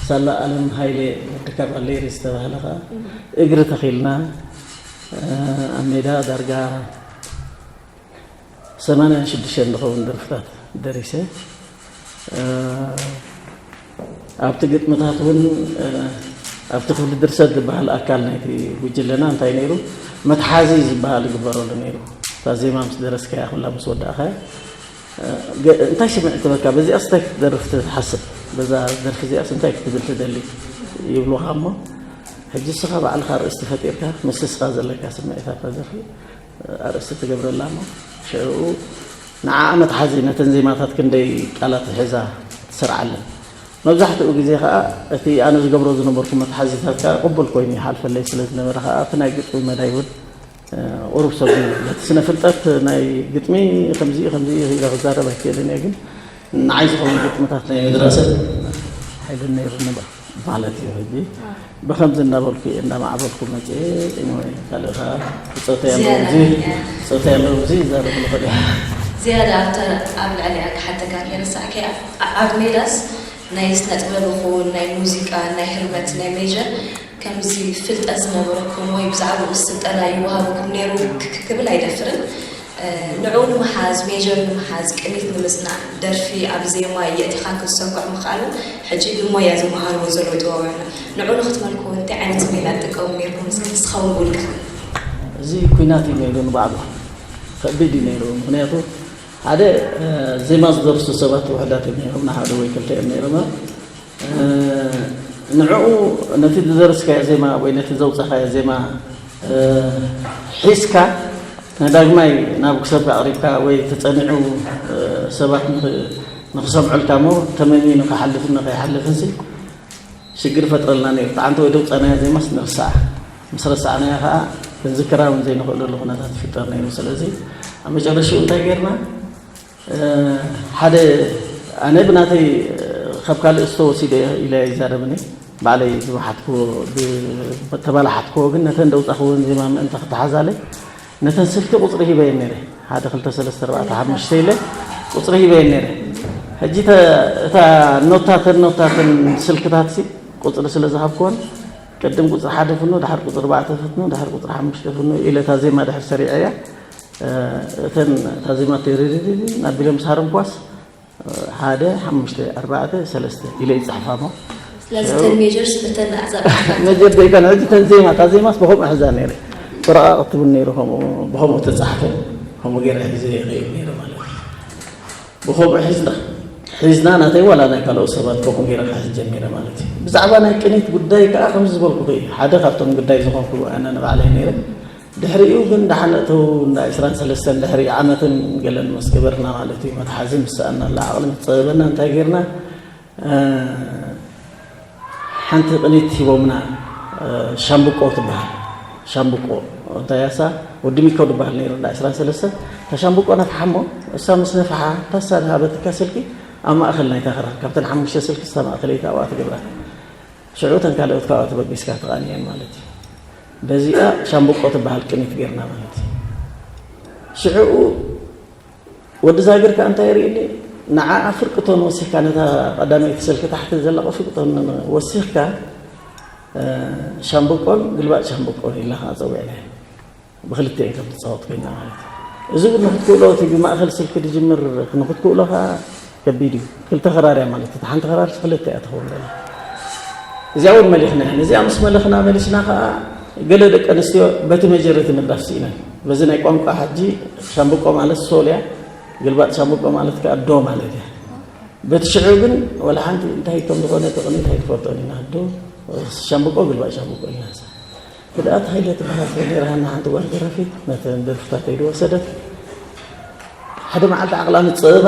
ሳላ ኣለም ሃይለ ወዲ ካቫሌሪ ዝተባህለ ከዓ እግሪ ተኺልና ኣብ ሜዳ ዳርጋ ሰማንያን ሽዱሽተን ዝኸውን ደርፍታት ደሪሰ። ኣብቲ ግጥምታት እውን ኣብቲ ክፍሊ ድርሰት ዝበሃል ኣካል ናይቲ ጉጅለና እንታይ ነይሩ መትሓዚ ዝበሃል ይግበረሉ ነይሩ። እታ ዜማ ምስ ደረስካያ ኩላ ምስ ወዳእኻያ እንታይ ስምዒት ትበካ በዚኣስ እንታይ ክትደርፍ ትሓስብ በዛ ደርፊ እዚኣስ እንታይ ክትብል ትደሊ ይብሉኻ እሞ ሕጂ እስኻ ባዕልኻ ርእስቲ ፈጢርካ ምስ እስኻ ዘለካ ስምዒት ኣብታ ደርፊ ኣርእስቲ ትገብረላ እሞ ሽዕኡ ንዓኣ መትሓዚ ነተን ዜማታት ክንደይ ቃላት ሒዛ ትሰርዓለን መብዛሕትኡ ግዜ ከዓ እቲ ኣነ ዝገብሮ ዝነበርኩ መትሓዚታት ከዓ ቅቡል ኮይኑ ይሓልፈለይ ስለ ዝነበረ ከዓ ኣብቲ ናይ ግጥሚ መዳይ እውን ቁሩብ ሰብ ነቲ ስነ ፍልጠት ናይ ግጥሚ ከምዚ ከምዚ ኢለ ክዛረብ ኣይክእልን እየ ግን ንዓይ ዝኸውን ግጥምታት ናይ ምድራሰ ሓይልን ነይሩ ማለት እዩ ሕጂ ብኸምዚ እናበልኩ እየ እናማዕበልኩ መፅኤ ካልእኻ ብፆታ ያለው እዚ ብፆታ ያለው እዚ ይዛረብ ንኽእል ዝያዳ ኣብታ ኣብ ልዕሊኣ ክሓተካ ከይረሳዕከ ኣብ ሜዳስ ናይ ስነ ጥበብ ይኹን ናይ ሙዚቃ ናይ ህርመት ናይ ሜጀር ከምዚ ፍልጠት ዝነበረኩም ወይ ብዛዕባኡ ስልጠና ይወሃበኩም ነይሩ ክብል ኣይደፍርን። ንዕኡ ንምሓዝ፣ ሜጀር ንምሓዝ፣ ቅኒት ንምጽናዕ፣ ደርፊ ኣብ ዜማ የእቲኻ ክትሰኩዕ ምኽኣልን ሕጂ ብሞያ ዝመሃርዎ ዘለዉ ጥበባውያን ንዕኡ ንኽትመልክዎ እንታይ ዓይነት ሜላ ትጥቀሙ ነይርኩም? እስኪ ንስኻ እውን ብውልቅኻ። እዚ ኲናት እዩ ነይሩ ንባዕሉ ከቢድ እዩ ነይሩ። ምኽንያቱ ሓደ ዜማ ዝደርሱ ሰባት ውሕዳት እዮም ነይሮም፣ ንሓደ ወይ ክልተ እዮም ነይሮም። ንዕኡ ነቲ ዝደረስካዮ ዜማ ወይ ነቲ ዘውፃኻዮ ዜማ ሒዝካ ንዳግማይ ናብ ክሰብ ኣቕሪብካ ወይ ተፀኒዑ ሰባት ንክሰምዑልካ እሞ ተመሚኑ ክሓልፍን ንከይሓልፍን ሲ ሽግር ፈጥረልና ነይሩ። ተዓንተ ወይ ደውፃናያ ዜማስ ንርሳዓ። ምስ ረሳዕናያ ከዓ ክንዝክራ እውን ዘይንኽእለሉ ኩነታት ይፍጠር ነይሩ። ስለዚ ኣብ መጨረሽኡ እንታይ ጌርና? ሓደ ኣነ ብናተይ ካብ ካልእ ዝተወሲደ ኢለ ኣይዛረብን እየ። ባዕለይ ዝወሓጥክዎ ተባላሓትክዎ ግን ነተን ደውፃኽወን ዜማ ምእንቲ ክተሓዛለይ ነተን ስልኪ ቁፅሪ ሂበየን ነይረ። ሓደ ክልተ ሰለስተ ኣርባዕተ ሓሙሽተ ኢለ ቁፅሪ ሂበየን ነይረ። ሕጂ እታ ኖታተን ኖታተን ስልክታት ቁፅሪ ስለ ዝሃብክወን ቅድም ቁፅሪ ሓደ ፍኖ ድሓር ቁፅሪ ኣርባዕተ ፍኖ ድሓር ቁፅሪ ሓሙሽተ ፍኖ ኢለ እታ ዜማ ድሕር ሰሪዐያ። እተን እታ ዜማ ቴሪሪሪ ናቢሎም ሳርም ኳስ ሓደ ሓሙሽተ ኣርባዕተ ሰለስተ ኢለ ይፅሕፋ እሞ ስለዚ እተን ሜጀርስ እተን ኣዕዛብ መጀር ዘይኮነ ሕጂ እተን ዜማ እታ ዜማስ ብኸምኡ ሕዛ ነይረ። ወረቓ ክትብል ነይሩ ከምኡ ብኸምኡ ተፃሕፈ። ከምኡ ገይረ ሒዘ ይኸይድ ነይረ ማለት እዩ። ብኸምኡ ሒዝና ሒዝና ናተይ ዋላ ናይ ካልኦት ሰባት ከምኡ ገይረ ክሕዝ ጀሚረ ማለት እዩ። ብዛዕባ ናይ ቅኒት ጉዳይ ከዓ ከምዚ ዝበልኩ እዩ ሓደ ካብቶም ግዳይ ዝኾንኩ ኣነ ንባዕለይ ነይረ። ድሕሪኡ ግን ደሓን እተው እንዳ ዕስራን ሰለስተን ድሕሪ ዓመትን ገለን ምስ ገበርና ማለት እዩ መትሓዚ ምስ ሰኣና ኣላ ዓቕሊ ምስ ፀበበና እንታይ ገይርና ሓንቲ ቅኒት ሂቦምና ሻምብቆ ትበሃል ሻምብቆ እንታይ ያሳ ወዲ ሚካው ዝበሃል ነይሩ እንዳ ዕስራን ሰለስተን እታ ሻምብቆ ነፍሓ እሞ እሳ ምስ ነፍሓ ታሳ ዝሃበትካ ስልኪ ኣብ ማእኸል ናይታ ክራር ካብተን ሓሙሽተ ስልኪ ስታ ማእኸለይቲ ኣብኣ ትገብራ ሽዑ እተን ካልኦት ካብኣ ተበጊስካ ትቓንየን ማለት እዩ። በዚኣ ሻምብቆ ትበሃል ቅኒት ጌርና ማለት እዩ። ሽዕኡ ወዲ ዛግር ከዓ እንታይ ርእኒ ንዓኣ ፍርቂ ቶን ወሲኽካ ነታ ቀዳመይቲ ስልኪ ታሕቲ ዘለቐ ፍርቂ ቶን ወሲኽካ ሻምብቆን ግልባጥ ሻምብቆን ኢልና ከዓ ፀዊዕናዮ። ብክልቲኤን ከም ትፃወት ኮይና ማለት እዩ። እዚ እውን ንክትክእሎ እቲ ብማእኸል ስልኪ ዝጅምር ንክትክእሎ ከዓ ከቢድ እዩ። ክልተ ክራር እያ ማለት እዩ። ሓንቲ ክራር ክልተ እያ ትኸውን ዘላ። እዚኣ እውን መሊኽና እዚኣ ምስ መለኽና መሊስና ከዓ ገለ ደቂ ኣንስትዮ በቲ መጀረቲ ምድራፍ ስኢነን። በዚ ናይ ቋንቋ ሕጂ ሻምብቆ ማለት ሶል እያ። ግልባጥ ሻምብቆ ማለት ከዓ ዶ ማለት እያ። በቲ ሽዑ ግን ወላ ሓንቲ እንታይ ከም ዝኾነ ተቕኒት ኣይትፈልጦን ኢና። ዶ ሻምብቆ ግልባጥ ሻምብቆ ኢልና ንሳ። ህድኣት ሃይለ ትበሃል ሰብ ነይራ ሃና ሓንቲ ጓል ደራፊት ነተን ደርፍታተይ ዝወሰደት ሓደ መዓልቲ ዓቕላ ምፅእባ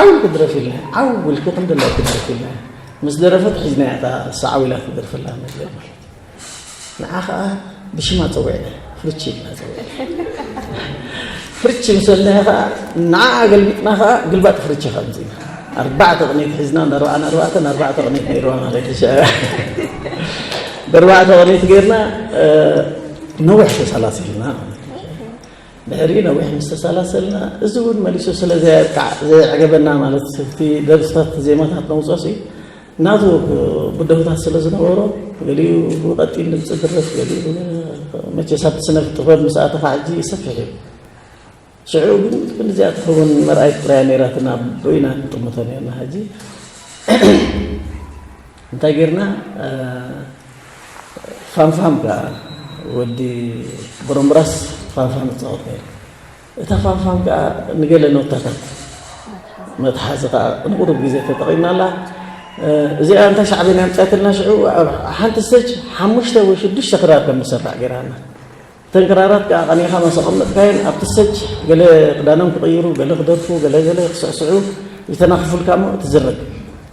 ዓው ክድረፍ ኢልና ዓው ኢልኪ ከም ደላይ ክድረፍ ኢልና ምስ ደረፈት ሒዝናያ እታ ሰዓው ኢላ ትደርፈላ ነገር ማለት ንዓ ከዓ ብሽማ ፀዊዕና ፍርቺ ኢልና ፀዊዕና ፍርቺ ምስ በልናያ ከዓ ንዓ ገልቢጥና ከዓ ግልባጥ ፍርቺ ከዓ ምፅና ኣርባዕተ ቅኔት ሒዝና እንዳርባዕና ኣርባዕተ ኣርባዕተ ቅኔት ነይርዋ ማለት እዩ ብኣርባዕተ ቅኔት ጌርና ነዊሕ ተሰላሲልና ድሕሪ ነዊሕ ምስ ተሰላሰልና እዚ እውን መሊሱ ስለ ዘየዕገበና ማለት እቲ ደብስታት ዜማታት ነውፀሲ ናቱ ብደሆታት ስለ ዝነበሮ ገሊኡ ብቐጢን ድምፂ ድረፍ ገሊኡ መቸስ ኣብቲ ስነ ጥበብ ምስ ኣተኻ ሕጂ ሰፊሕ እዩ ሽዑ ግን ክንዚኣ ትኸውን መርኣይት ጥራያ ነይራትና ብኢና ንጥምቶ ነርና ሕጂ እንታይ ጌርና ፋንፋም ከዓ ወዲ ቦሮምብራስ ፋንፋም ይፃወት ነይሩ እታ ፋንፋም ከዓ ንገለ ኖታታት መትሓዚ ከዓ ንቁሩብ ግዜ ተጠቒምናላ እዚኣ እንታይ ሳዕቤን ኣምፅኣትልና ሽዑ ኣብ ሓንቲ ስተጅ ሓሙሽተ ወይ ሽዱሽተ ክራር ከም ንሰርሕ ገይራና እተን ክራራት ከዓ ቀኒኻ መስ ኣቐመጥካየን ኣብቲ ስተጅ ገለ ክዳኖም ክቕይሩ ገለ ክደርፉ ገለ ገለ ክስዕስዑ ዝተናኽፉልካ እሞ ትዝረግ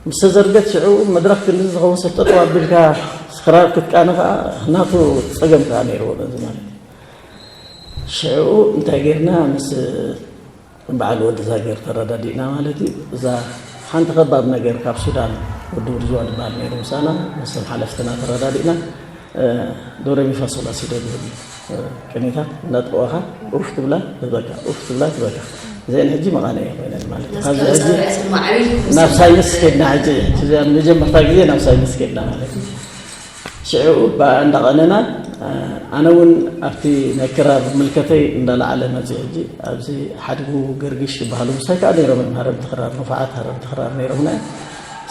ምስ ተዘርገት ሽዑ መድረኽ ክንዲ ዝኸውን ሰብ ጠጠው ኣቢልካ ክራር ክትቃነ ከዓ ናቱ ፀገም ከዓ ነይርዎ ነዚ ማለት ሽዑ እንታይ ጌርና ምስ በዓል ወዲ ዛገር ተረዳዲእና ማለት እዩ እዛ ሓንቲ ከባድ ነገር ካብ ሱዳን ወዲ ውርዝዋ ዝበሃል ነይሩ ምሳና ምስቶም ሓለፍትና ተረዳዲእና ዶረሚፋሶላሲዶ ዝብል ቅኔታት እንዳጠወኻ ኡፍ ትብላ ትበካ ኡፍ ትብላ ትበካ እዚአን ሕጂ መቓነየ ኮይነን ማለት እዩ ካብዚ ሕጂ ናብ ሳይንስ ከድና ሕጂ መጀመርታ ግዜ ናብ ሳይንስ ከድና ማለት እዩ ሽዑ ብኣ እንዳቐነና ኣነ እውን ኣብቲ ናይ ክራር ምልከተይ እንዳለዓለ መፅኡ ሕጂ ኣብዚ ሓድጉ ገርግሽ ዝበሃሉ ምሳይ ከዓ ነይሮም እዮም ሃረምቲ ክራር ንፉዓት ሃረምቲ ክራር ነይሮምና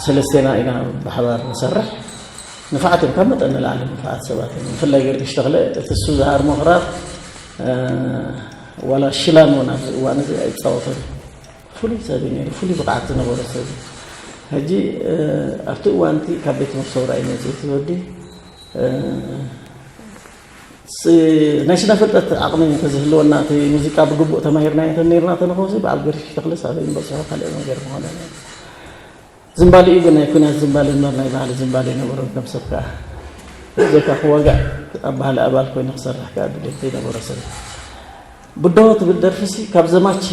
ሰለስቴና ኢና ብሓባር ንሰርሕ ንፉዓት እዮም ካብ መጠን ንላዕሊ ንፉዓት ሰባት እዮም ብፍላይ ገርግሽ ተኽለ እቲ እሱ ዝሃርሞ ክራር ዋላ ሽላን እውን ኣብዚ እዋን እዚ ኣይፃወቶን ፍሉይ ሰብ እዩ ነይሩ ፍሉይ ብቕዓት ዝነበሮ ሰብ እዩ ሕጂ ኣብቲ እዋንቲ ካብ ቤት ትምህርቲ ሰውራ እዩ መፅኡ እቲ ወዲ ናይ ስነ ፍልጠት ዓቕሚ እንተዝህልወና እቲ ሙዚቃ ብግቡእ ተማሂርና እንተ ነርና ተንኸውዚ በዓል ገርሽ ተኽለ ሳበይ ንበፅሖ ካልእ ነገር ምኾነ ዝምባሊኡ ግን ናይ ኩናት ዝምባሊ እምበር ናይ ባህሊ ዝምባሊ ኣይነበሮን። ከም ሰብ ከዓ ብዘይካ ክዋጋእ ኣብ ባህሊ ኣባል ኮይኑ ክሰርሕ ከዓ ድሌት ዘይነበሮ ሰብ እዩ። ብድሆ ትብል ደርፊ ሲ ካብ ዘማች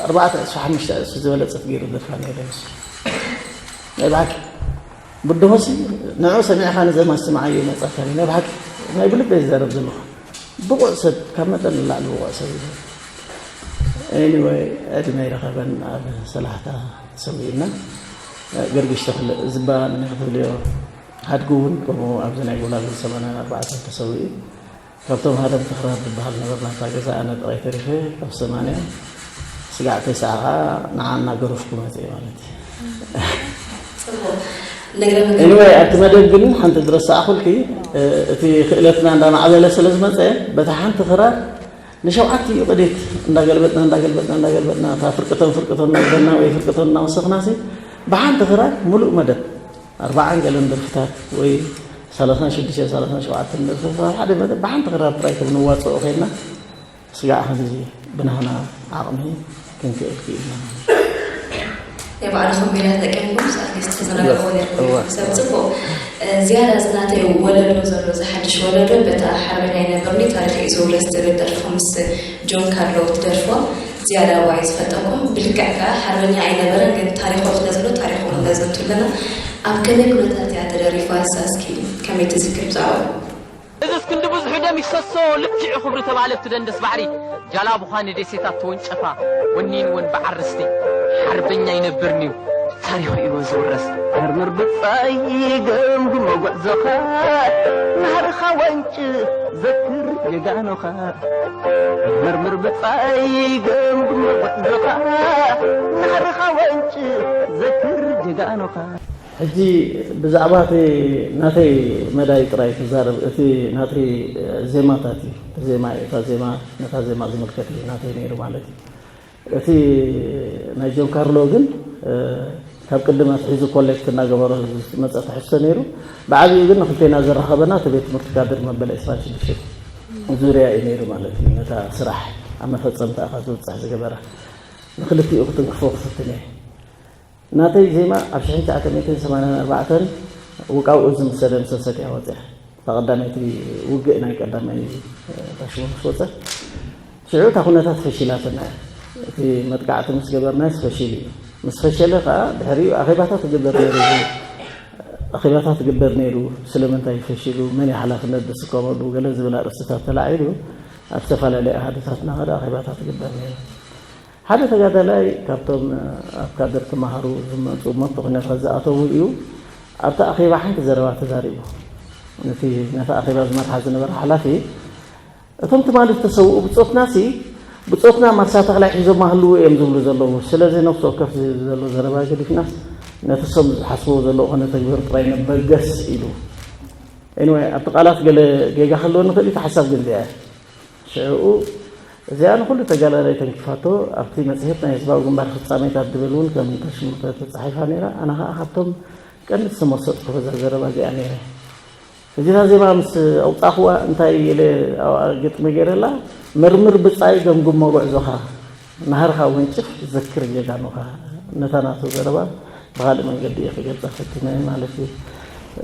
ኣርባዕተ ዕስራ ሓሙሽተ ዕስራ ዝበለፀት ገይሩ ደርፋ ነይረ። ናይ ብሓቂ ብድሆ ሲ ንዑ ሰሚዕካ ንዘማች ስምዓዮ ይመፀካ እዩ። ናይ ብሓቂ ናይ ብልበይ ዝዛረብ ዘለኹ ብቑዕ ሰብ ካብ መጠን ንላዕሊ ብቑዕ ሰብ እዩ። Anyway ዕድመ ይረኸበን ኣብ ሰላሕታ ተሰዊእና። ገርግሽ ተኽለ ዝባ ንክትብልዮ ሓድጉ እውን ከምኡ ኣብዚ ናይ ጎላጉል ሰማንያን ኣርባዕተን ተሰዊኡ። ካብቶም ሃደምቲ ክራር ዝበሃል ነበርና እታ ገዛ ኣነ ጥራይ ተሪፈ ካብ ሰማንያ ስጋዕ ተስዓ ከዓ ንዓ እናገረፍኩ መፅእ ማለት እዩ። Anyway ኣብቲ መደብ ግን ሓንቲ ዝረሳዕኩልኪ እቲ ክእለትና እንዳማዕበለ ስለ ዝመፀ በታ ሓንቲ ክራር ንሸውዓተ እዩ ቅዴት እንዳገልበጥና እንዳገልበጥና እንዳገልበጥና እታ ፍርቅቶን ፍርቅቶን እናበልና ወይ ፍርቅቶን እናወሰኽና ሲ ብሓንቲ ክራር ሙሉእ መደብ ኣርባዓን ገለን ደርፍታት ወይ ሰላሳን ሽዱሽተን ሰላሳን ሸውዓተን ደርፍታት ሓደ መደብ ብሓንቲ ክራር ጥራይ ከም ንዋፅኦ ኸይድና ስጋዕ ከምዚ ብናህና ዓቕሚ ክንክእል ክኢልና። ናይ ባዕልኹም ሜላ ተጠቂምኩም ኣትሊስት ተዘናግዕዎ ነርኩም ሰብ ፅቡቅ ዝያዳ እዚ ናተይ ወለዶ ዘሎ እዚ ሓድሽ ወለዶ በታ ሓርበኛ ኣይነበርኒ ታሪክ እዩ ዝውረስ ትብል ደርፎ ምስ ጆን ካርሎ ትደርፎ ዝያዳ ዋይ ዝፈልጠኩም ብልክዕ ከዓ ሓርበኛ ኣይነበረን ግን ታሪኮም ስለ ዘሎ ታሪኮም ነዘንቱ ኣለና ኣብ ከመይ ኩነታት እያ ተደሪፋ እሳ እስኪ ከመይ ትዝክር ብዛዕባ እዝስ ክንዲ ብዙሑ ደም ይፍሰሶ ልክዕ ክብሪ ተባለ ኣብቲ ደንደስ ባሕሪ ጃላቡኻ ንደሴታት ተወንጨፋ ወኒንወን ብዓርስቲ ሓርበኛ ይነብርንዩ ታሪኹ እዩ ዝውረስ። መርምር ብጻይ ገምግሞ ጉዕዞኻ ናህርኻ ወንጭ ዘክር ጀጋኑኻ። መርምር ብጻይ ገምግሞ ጉዕዞኻ ናህርኻ ወንጭ ዘክር ጀጋኑኻ። ሕጂ ብዛዕባ እቲ ናተይ መዳይ ጥራይ ክዛረብ፣ እቲ ናተይ ዜማታት እዩ። እቲ ዜማ እዩ፣ እታ ዜማ ነታ ዜማ ዝምልከት እዩ ናተይ ነይሩ ማለት እዩ። እቲ ናይ ጆን ካርሎ ግን ካብ ቅድም ኣትሒዙ ኮሌክት እናገበሮ ዝመፀ ትሕዝቶ ነይሩ። ብዓብኡ ግን ንክልቴና ዘራኸበና እቲ ቤት ትምህርቲ ካድር መበል ዕስራን ሽዱሽተን ዙርያ እዩ ነይሩ ማለት እዩ። ነታ ስራሕ ኣብ መፈፀምታ እኻ ዝብፅሕ ዝገበራ ንክልቲኡ ክትንክፎ ክፍትን እየ። ናተይ ዜማ ኣብ ሽሕን ትሽዓተ ሚእትን ሰማንያን ኣርባዕተን ውቃው እዝ ምስ ተደምሰሰት እያ ወፅያ። እታ ቀዳመይቲ ውግእ ናይ ቀዳማይ ታሽሞ ምስ ወፀ ሽዑ እታ ኩነታት ፈሺላትና እያ። እቲ መጥቃዕቲ ምስ ገበርናይስ ፈሺሉ እዩ። ምስ ፈሸለ ከዓ ድሕሪኡ ኣኼባታት ይግበር ነይሩ። ኣኼባታት ይግበር ነይሩ። ስለምንታይ ፈሺሉ፣ መን እዩ ሓላፍነት ዝስከመሉ፣ ገለ ዝብል ኣርእስትታት ተላዒሉ ኣብ ዝተፈላለየ ኣሃዱታትና ከደ ኣኼባታት ይግበር ነይሩ። ሓደ ተጋዳላይ ካብቶም ኣብ ካድር ተማሃሩ ዝመፁ እሞ ኣብቲ ኩነታት ዝኣተዉ እዩ ኣብቲ ኣኼባ ሓንቲ ዘረባ ተዛሪቡ። ነቲ ነቲ ኣኼባ ዝመርሓ ዝነበረ ሓላፊ እቶም ትማሊ ዝተሰውኡ ብፆትናሲ ብፆትና ማርሻ ተኽላይ ሒዞማ ህልዉ እዮም ዝብሉ ዘለዉ። ስለዚ ነፍሲ ወከፍ ዝብል ዘሎ ዘረባ ገዲፍናስ ነቲ እሶም ዝሓስብዎ ዘለዉ ከነተግብር ጥራይ ንበገስ ኢሉ። Anyway ኣብቲ ቃላት ገለ ጌጋ ክህልወኒ ይኽእል እዩ፣ እቲ ሓሳብ ግን እዚኣ እያ። ሽዕኡ እዚኣ ንኹሉ ተጋዳላይ ተንኪፋቶ ኣብቲ መጽሔት ናይ ህዝባዊ ግንባር ፍጻሜታት ዝብል እውን ከም ተሽሙ ተጻሒፋ ነይራ። ኣነ ኸኣ ካብቶም ቀንዲ ዝተመሰጥኩ በዛ ዘረባ እዚኣ ነይረ። ሕጂ እታ ዜማ ምስ ኣውጻእኽዋ እንታይ ኢለ ኣብኣ ግጥሚ ገይረላ፣ መርምር ብጻይ ገምግሞ ጉዕዞኻ፣ ናህርኻ ወንጭፍ ዘክር ጀጋኑኻ። ነታ ናቱ ዘረባ ብኻልእ መንገዲ እየ ክገልጻ ፈቲነ ማለት እዩ።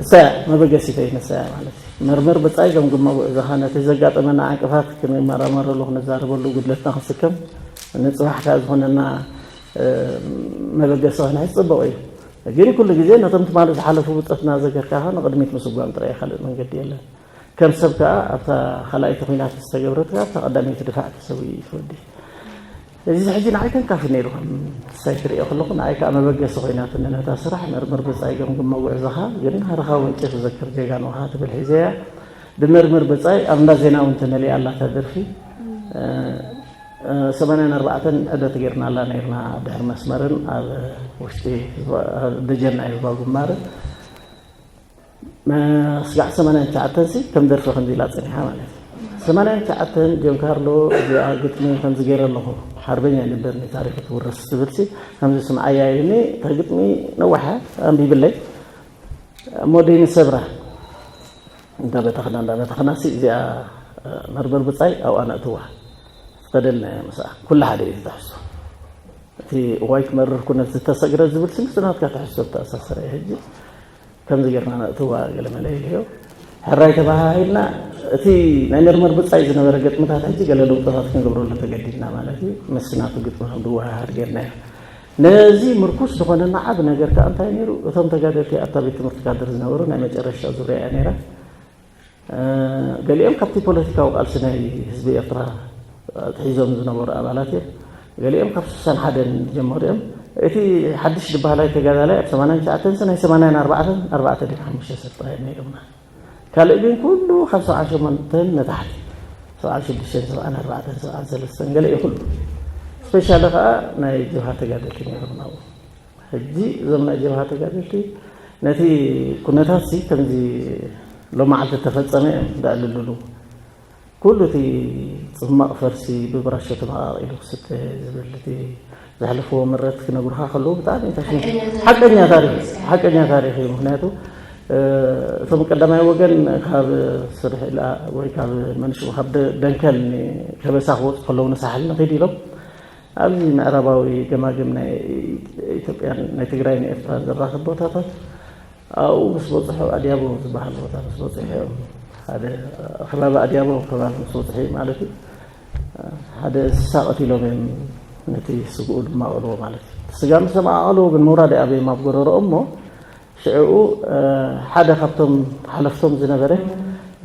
እሳ እያ መበገሲተይ፣ ንሳ እያ ማለት እዩ። መርምር ብጻይ ገምግሞ ጉዕዞኻ፣ ነቲ ዘጋጠመና ዕንቅፋት ክንመራመረሉ፣ ክንዛረበሉ፣ ጉድለትና ክንስከም፣ ንጽባሕ ከኣ ዝኾነና መበገሲ ክንሕዝ ጽቡቕ እዩ። ግን ኩሉ ግዜ ነቶም ትማሊ ዝሓለፉ ብጾትና ዘገርካ ንቕድሚት ምስጓም ጥራይ ካልእ መንገዲ የለን። ከም ሰብ ከኣ ኣብታ ካልኣይቲ ኲናት ዝተገብረት ከኣ ኣብታ ቀዳመይቲ ድፋዕ ተሰዊኡ እዩ እቲ ወዲ። እዚ ሕጂ ንዓይ ተንካፊ ነይሩ ከም ሳይ ክርእዮ ከለኹ ንዓይ ከኣ መበገሲ ኮይናትኒ ነታ ስራሕ መርምር ብጻይ ገምግሞ ጉዕዞኻ ግን ናህርኻ ወንጭፍ ዘክር ጀጋኑኻ ትብል ሒዘያ ብመርምር ብጻይ ኣብ እንዳ ዜና እውን ተመሊኣ ኣላ እታ ደርፊ። ሰማንያን ኣርባዕተን ዕደት ጌርናላ ነይርና ድሕሪ መስመርን ኣብ ውሽጢ ደጀን ናይ ህዝባዊ ግንባርን ስጋዕ ሰማንያን ትሽዓተን ሲ ከም ደርፊ ከምዚ ኢላ ጸኒሓ ማለት እዩ። ሰማንያን ትሽዓተን ጆን ካርሎ እዚኣ ግጥሚ ከምዚ ገይረ ኣለኹ ሓርበኛ ይንበርኒ ታሪኹ ትውረስ ትብል ሲ ከምዚ ስምዓያ ኢሉኒ እታ ግጥሚ ነዋሓ ኣንቢብለይ እሞ ደይኒ ሰብራ እንዳበተኽና እንዳበተኽና ሲ እዚኣ መርበርብጻይ ኣብኣ ነእትዋ ዝኸደልና እያ ምስኣ ኩሉ ሓደ እዩ ዝትሕዝቶ። እቲ እዋይ ክመርር ኩነት ዝተሰግረ ዝብል ስልስናትካ ትሕዝቶ ተኣሳሰረ ሕጂ ከምዚ ጌርና ነእትዋ ገለ መለ ኢልዮ። ሕራይ ተባሃሂልና እቲ ናይ መርመር ብጻይ ዝነበረ ገጥምታት ሕጂ ገለ ለውጥታት ክንገብረሉ ተገዲድና ማለት እዩ። ምስናቱ ግጥሚ ከም ዝወሃሃድ ጌርናዮ። ነዚ ምርኩስ ዝኾነና ዓብ ነገር ከኣ እንታይ ነይሩ? እቶም ተጋደልቲ ኣብታ ቤት ትምህርቲ ካድር ዝነበሩ ናይ መጨረሻ ዙርያ እያ ነይራ። ገሊኦም ካብቲ ፖለቲካዊ ቃልሲ ናይ ህዝቢ ኤርትራ ኣትሒዞም ዝነበሩ ኣባላት እዮም። ገሊኦም ካብ ስሳን ሓደን ዝጀመሩ እዮም። እቲ ሓድሽ ዝበሃላይ ተጋዳላይ ኣብ ሰማንያን ትሽዓተን ናይ ሰማንያን ኣርባዕተን ኣርባዕተ ድሕሪ ሓሙሽተ ሰብ ጥራይ ነይሮምና። ካልእ ግን ኩሉ ካብ ሰብዓ ሸሞንተን ንታሕቲ፣ ሰብዓ ሽዱሽተን ሰብዓን ኣርባዕተን ሰብዓን ሰለስተን ገለ እዩ ኩሉ። ስፔሻሊ ከዓ ናይ ጀብሃ ተጋደልቲ ነይሮም ናብኡ። ሕጂ እዞም ናይ ጀብሃ ተጋደልቲ ነቲ ኩነታት ሲ ከምዚ ሎማዓልቲ ተፈጸመ እዮም ዘዕልልሉ። ኩሉ እቲ ጽማቕ ፈርሲ ብብራሾ ተመቓቒሉ ክስተ ዝብል እቲ ዘሕልፍዎ ምረት ክነግሩኻ ከለዉ ብጣዕሚ ሓቀኛ ታሪኽ ሓቀኛ ታሪኽ እዩ። ምክንያቱ እቶም ቀዳማይ ወገን ካብ ስርሕ ኢላ ወይ ካብ መንሽኡ ካብ ደንከል ከበሳ ክወፁ ከለዉ ንሳሕል ንኺድ ኢሎም ኣብዚ ምዕራባዊ ገማግም ናይ ኢትዮጵያን ናይ ትግራይን ኤርትራን ዘራኽብ ቦታታት ኣብኡ ምስ በፅሑ ኣድያቦ ዝበሃል ቦታ ምስ በፅሑ እዮም ሓደ ከባቢ ኣድያቦ ከባቢ ምስ በፅሑ ማለት እዩ ሓደ እንስሳ ቀቲሎም እዮም ነቲ ስግኡ ድማ ኣቐልዎ ማለት እዩ ስጋ ምስ ተመቃቐልዎ ግን ምውራድ ኣበዮም ኣብ ጎረሮ እሞ ሽዕኡ ሓደ ካብቶም ሓለፍቶም ዝነበረ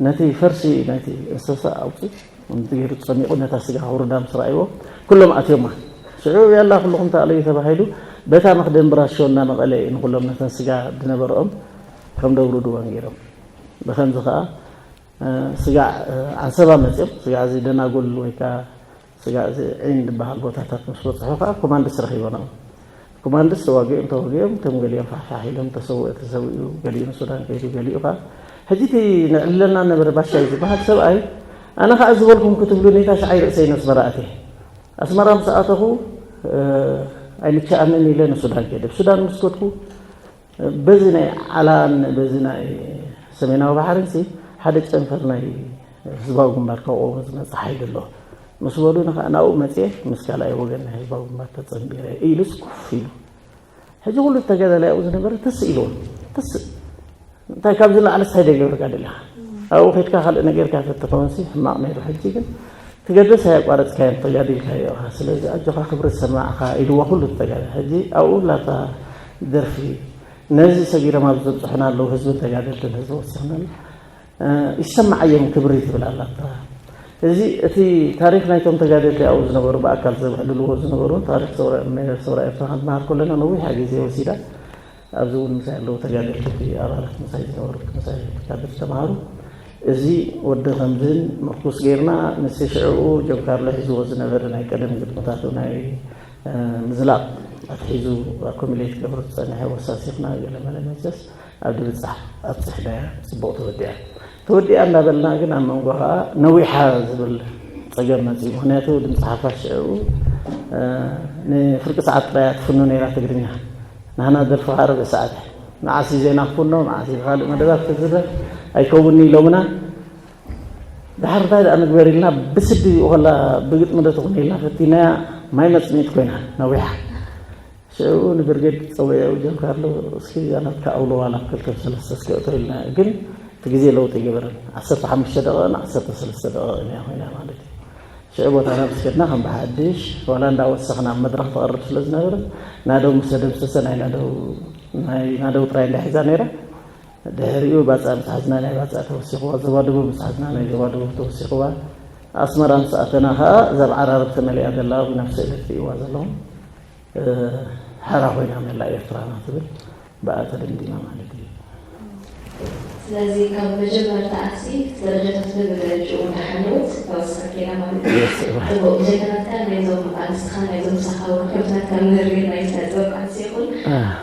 ነቲ ፈርሲ ናይቲ እንስሳ ኣውፅኡ ገይሩ ፀሚቑ ነታ ስጋ ክውርዳ ምስ ረኣይዎ ኩሎም ኣትዮማ ሽዑ ያላ ኩልኹም ተኣለዩ ተባሂሉ በታ መኽደን ብራሾ እናመቐለ እዩ ንኩሎም ነተን ስጋ ዝነበረኦም ከም ደውርድወን ገይሮም ብከምዚ ከዓ ስጋዕ ዓንሰባ መፅኦም ስጋዕ እዚ ደናጎል ወይ ከዓ ስጋዕ እዚ ዒን ዝበሃል ቦታታት ምስ በፅሑ ከዓ ኮማንድስ ረኪቦም ኮማንድስ ተዋጊኦም ተዋጊኦም እቶም ገሊኦም ፋሕፋሕ ኢሎም ተሰውአ ተሰዊኡ ገሊኡ ንሱዳን ከይዱ ገሊኡ ከዓ ሕጂ እቲ ንዕልለና ነበረ ባሻይ ዝበሃል ሰብኣይ ኣነ ከዓ ዝበልኩም ክትብሉኒ እታ ሻዓይ ርእሰይ ነስመራ ኣትየ ኣስመራ ምስ ኣተኹ ኣይንቸኣንን ኢለ ንሱዳን ከይደ ብሱዳን ምስ ከድኩ በዚ ናይ ዓላን በዚ ናይ ሰሜናዊ ባሕርን ሲ ሓደ ጨንፈር ናይ ህዝባዊ ግንባር ከቆሞ ዝመፅእ ሓይሊ ኣሎ ምስ በሉ ንከዓ ናብኡ መፅየ ምስ ካልኣይ ወገን ናይ ህዝባዊ ግንባር ተፀንቢረ ኢሉስ ኮፍ ኢሉ ሕጂ ኩሉ ተጋዳላይ ኣብኡ ዝነበረ ትስእ ኢልዎ ትስእ እንታይ ካብዚ ንላዕሊ ስታይ ደገብርካ ደሊኻ ኣብኡ ከድካ ካልእ ነገርካ ተትኸውን ሲ ሕማቕ ነይሩ ሕጂ ግን ትገደስ ኣያቋረፅካዮን ተጋዲልካዮ ኢኻ ስለዚ ኣጆኻ ክብሪ ዝሰማዕኻ ኢልዎ ኩሉ ተጋዳላይ ሕጂ ኣብኡ ላታ ደርፊ ነዚ ሰጊሮም ኣብ ዘብፅሑና ኣለዉ ህዝብን ተጋደልትን ህዝቢ ወሲኽናሉ ይሰማዓዮም ክብሪ ትብል ኣላ እዚ እቲ ታሪክ ናይቶም ተጋደልቲ ኣብኡ ዝነበሩ ብኣካል ዘብዕልልዎ ዝነበሩ ታሪክ ሰውራ ኤርትራ ክንመሃር ከለና ነዊሓ ግዜ ወሲዳ ኣብዚ እውን ምሳይ ኣለዉ ተጋደልቲ ኣባላት ምሳይ ዝነበሩ ምሳይ ካድር ተምሃሩ እዚ ወዲ ከምዝን ምርኩስ ገይርና ንስ ሽዕኡ ጀምካርሎ ሒዝዎ ዝነበረ ናይ ቀደም ግጥምታቱ ናይ ምዝላቕ ኣትሒዙ ኣኮሚሌት ገብሩ ዝፀንሐ ወሳሲኽና ገለ መለ መቸስ ኣብ ድብፃሕ ኣብፅሕናያ ፅቡቕ ተወዲኣ ተወዲኣ እንዳበልና ግን ኣብ መንጎ ከዓ ነዊሓ ዝብል ፀገም መፅኡ ምክንያቱ ድምፂ ሓፋሽ ሽዕኡ ንፍርቂ ሰዓት ጥራያ ትፍኑ ነይራ ትግርኛ ንሕና ደርፊ ከዓ ርብዒ ሰዓት መዓስ እዩ ዜና ክፍኖ መዓስ እዩ ካልእ መደባት ክዝረብ ኣይከውንኒ ኢሎምና ድሓር እንታይ ደኣ ንግበር ኢልና ብስዲ ይኡ ከላ ብግጥሚ ዶ ትኹን ኢልና ፈቲናያ ማይ መፅሚት ኮይና ነዊሓ ሽዑ ንብርጌድ ፀወየው ጀምካርሎ እስኪ እዛ ናትካ ኣውሎ ዋላ ክልተ ሰለስተ እስኪ እቶ ኢልና ግን እቲ ግዜ ለውጢ ይገበረን ዓሰርተ ሓሙሽተ ደቂቕን ዓሰርተ ሰለስተ ደቂቕን እያ ኮይና ማለት እዩ ሽዑ ቦታና ምስ ከድና ከም ብሓድሽ ዋላ እንዳወሰኽና ኣብ መድረኽ ትቐርብ ስለ ዝነበረ ናደው ምስ ተደምሰሰ ናይ ናደው ናይ ናደው ጥራይ እንዳ ሒዛ ነይራ ድሕሪኡ ባፅኣ ምስ ሓዝና ናይ ባፅኣ ተወሲኽዋ ዞባ ደቡብ ምስ ሓዝና ናይ ዞባ ደቡብ ተወሲኽዋ ኣስመራ ምስ ኣተና ከዓ እዛ ብዓራርብ ተመሊኣ ዘላ ኣብ ናብ ስእሊ ትርእይዋ ዘለኹም ሓራ ኮይና መላእ ኤርትራና ትብል ብኣ ተደምዲማ ማለት እዩ ስለዚ ካብ መጀመርታ ኣትሲ ደረጃታትና ብደረጅኡ እንዳሓለወት ተወሰኸት ከይዳ ማለት እዩ። ጽቡቕ ብዘይካ ናትካ ናይዞም ኣንስትኻ ናይዞም ምሳኻ ወርሕታት ካብ ምህር ግን ናይ ስነ ጥበብ ቃልሲ ይኹን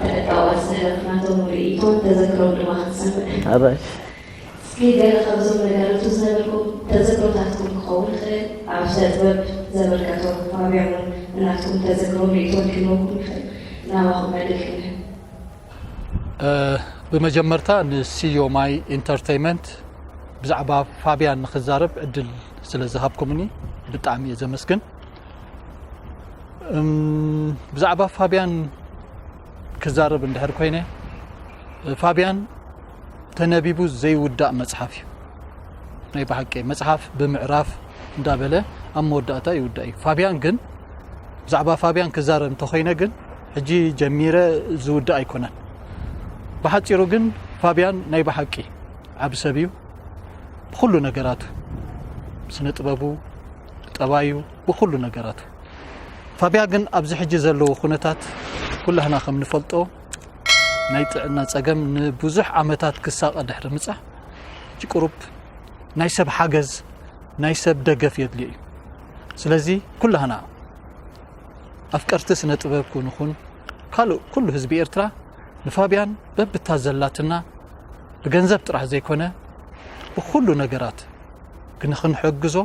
ተዕጣዋ ዝተሕለፍናቶም ርእይቶን ተዘክሮም ድማ ክትሰምዕ። ኣባይ እስኪ ገለ ካብዞም ነጋሪቱ ዝነበርኩም ተዘክሮታትኩም ክኸውን ይኽእል ኣብ ስነ ጥበብ ዘበርከቶ ፋብያን እውን እናትኩም ተዘክሮን ርእይቶን ክህልወኩም ይኽእል ናባኹም ዕድል ክንህብ። ብመጀመርታ ንስዮ ማይ ኢንተርተይመንት ብዛዕባ ፋብያን ንክዛረብ ዕድል ስለ ዝሃብኩምኒ ብጣዕሚ እየ ዘመስግን። እም፣ ብዛዕባ ፋብያን ክዛረብ እንድሕር ኮይነ፣ ፋብያን ተነቢቡ ዘይውዳእ መጽሓፍ እዩ። ናይ ብሓቂ መጽሓፍ ብምዕራፍ እንዳበለ ኣብ መወዳእታ ይውዳእ እዩ። ፋብያን ግን፣ ብዛዕባ ፋብያን ክዛረብ እንተኾይነ ግን፣ ሕጂ ጀሚረ ዝውዳእ ኣይኮነን። ብሓጺሩ ግን ፋብያን ናይ ብሓቂ ዓቢ ሰብ እዩ። ብኹሉ ነገራቱ፣ ስነ ጥበቡ፣ ጠባዩ፣ ብኹሉ ነገራቱ። ፋብያ ግን ኣብዚ ሕጂ ዘለዎ ኩነታት ኩላህና ከም ንፈልጦ ናይ ጥዕና ጸገም ንብዙሕ ዓመታት ክሳቐ ድሕሪ ምጻ፣ ሕጂ ቁሩብ ናይ ሰብ ሓገዝ፣ ናይ ሰብ ደገፍ የድልዮ እዩ። ስለዚ ኩላህና ኣፍቀርቲ ስነ ጥበብ ኩንኹን ካልእ ኩሉ ህዝቢ ኤርትራ ንፋብያን በብታ ዘላትና ብገንዘብ ጥራሕ ዘይኮነ ብኹሉ ነገራት ክንሕግዞ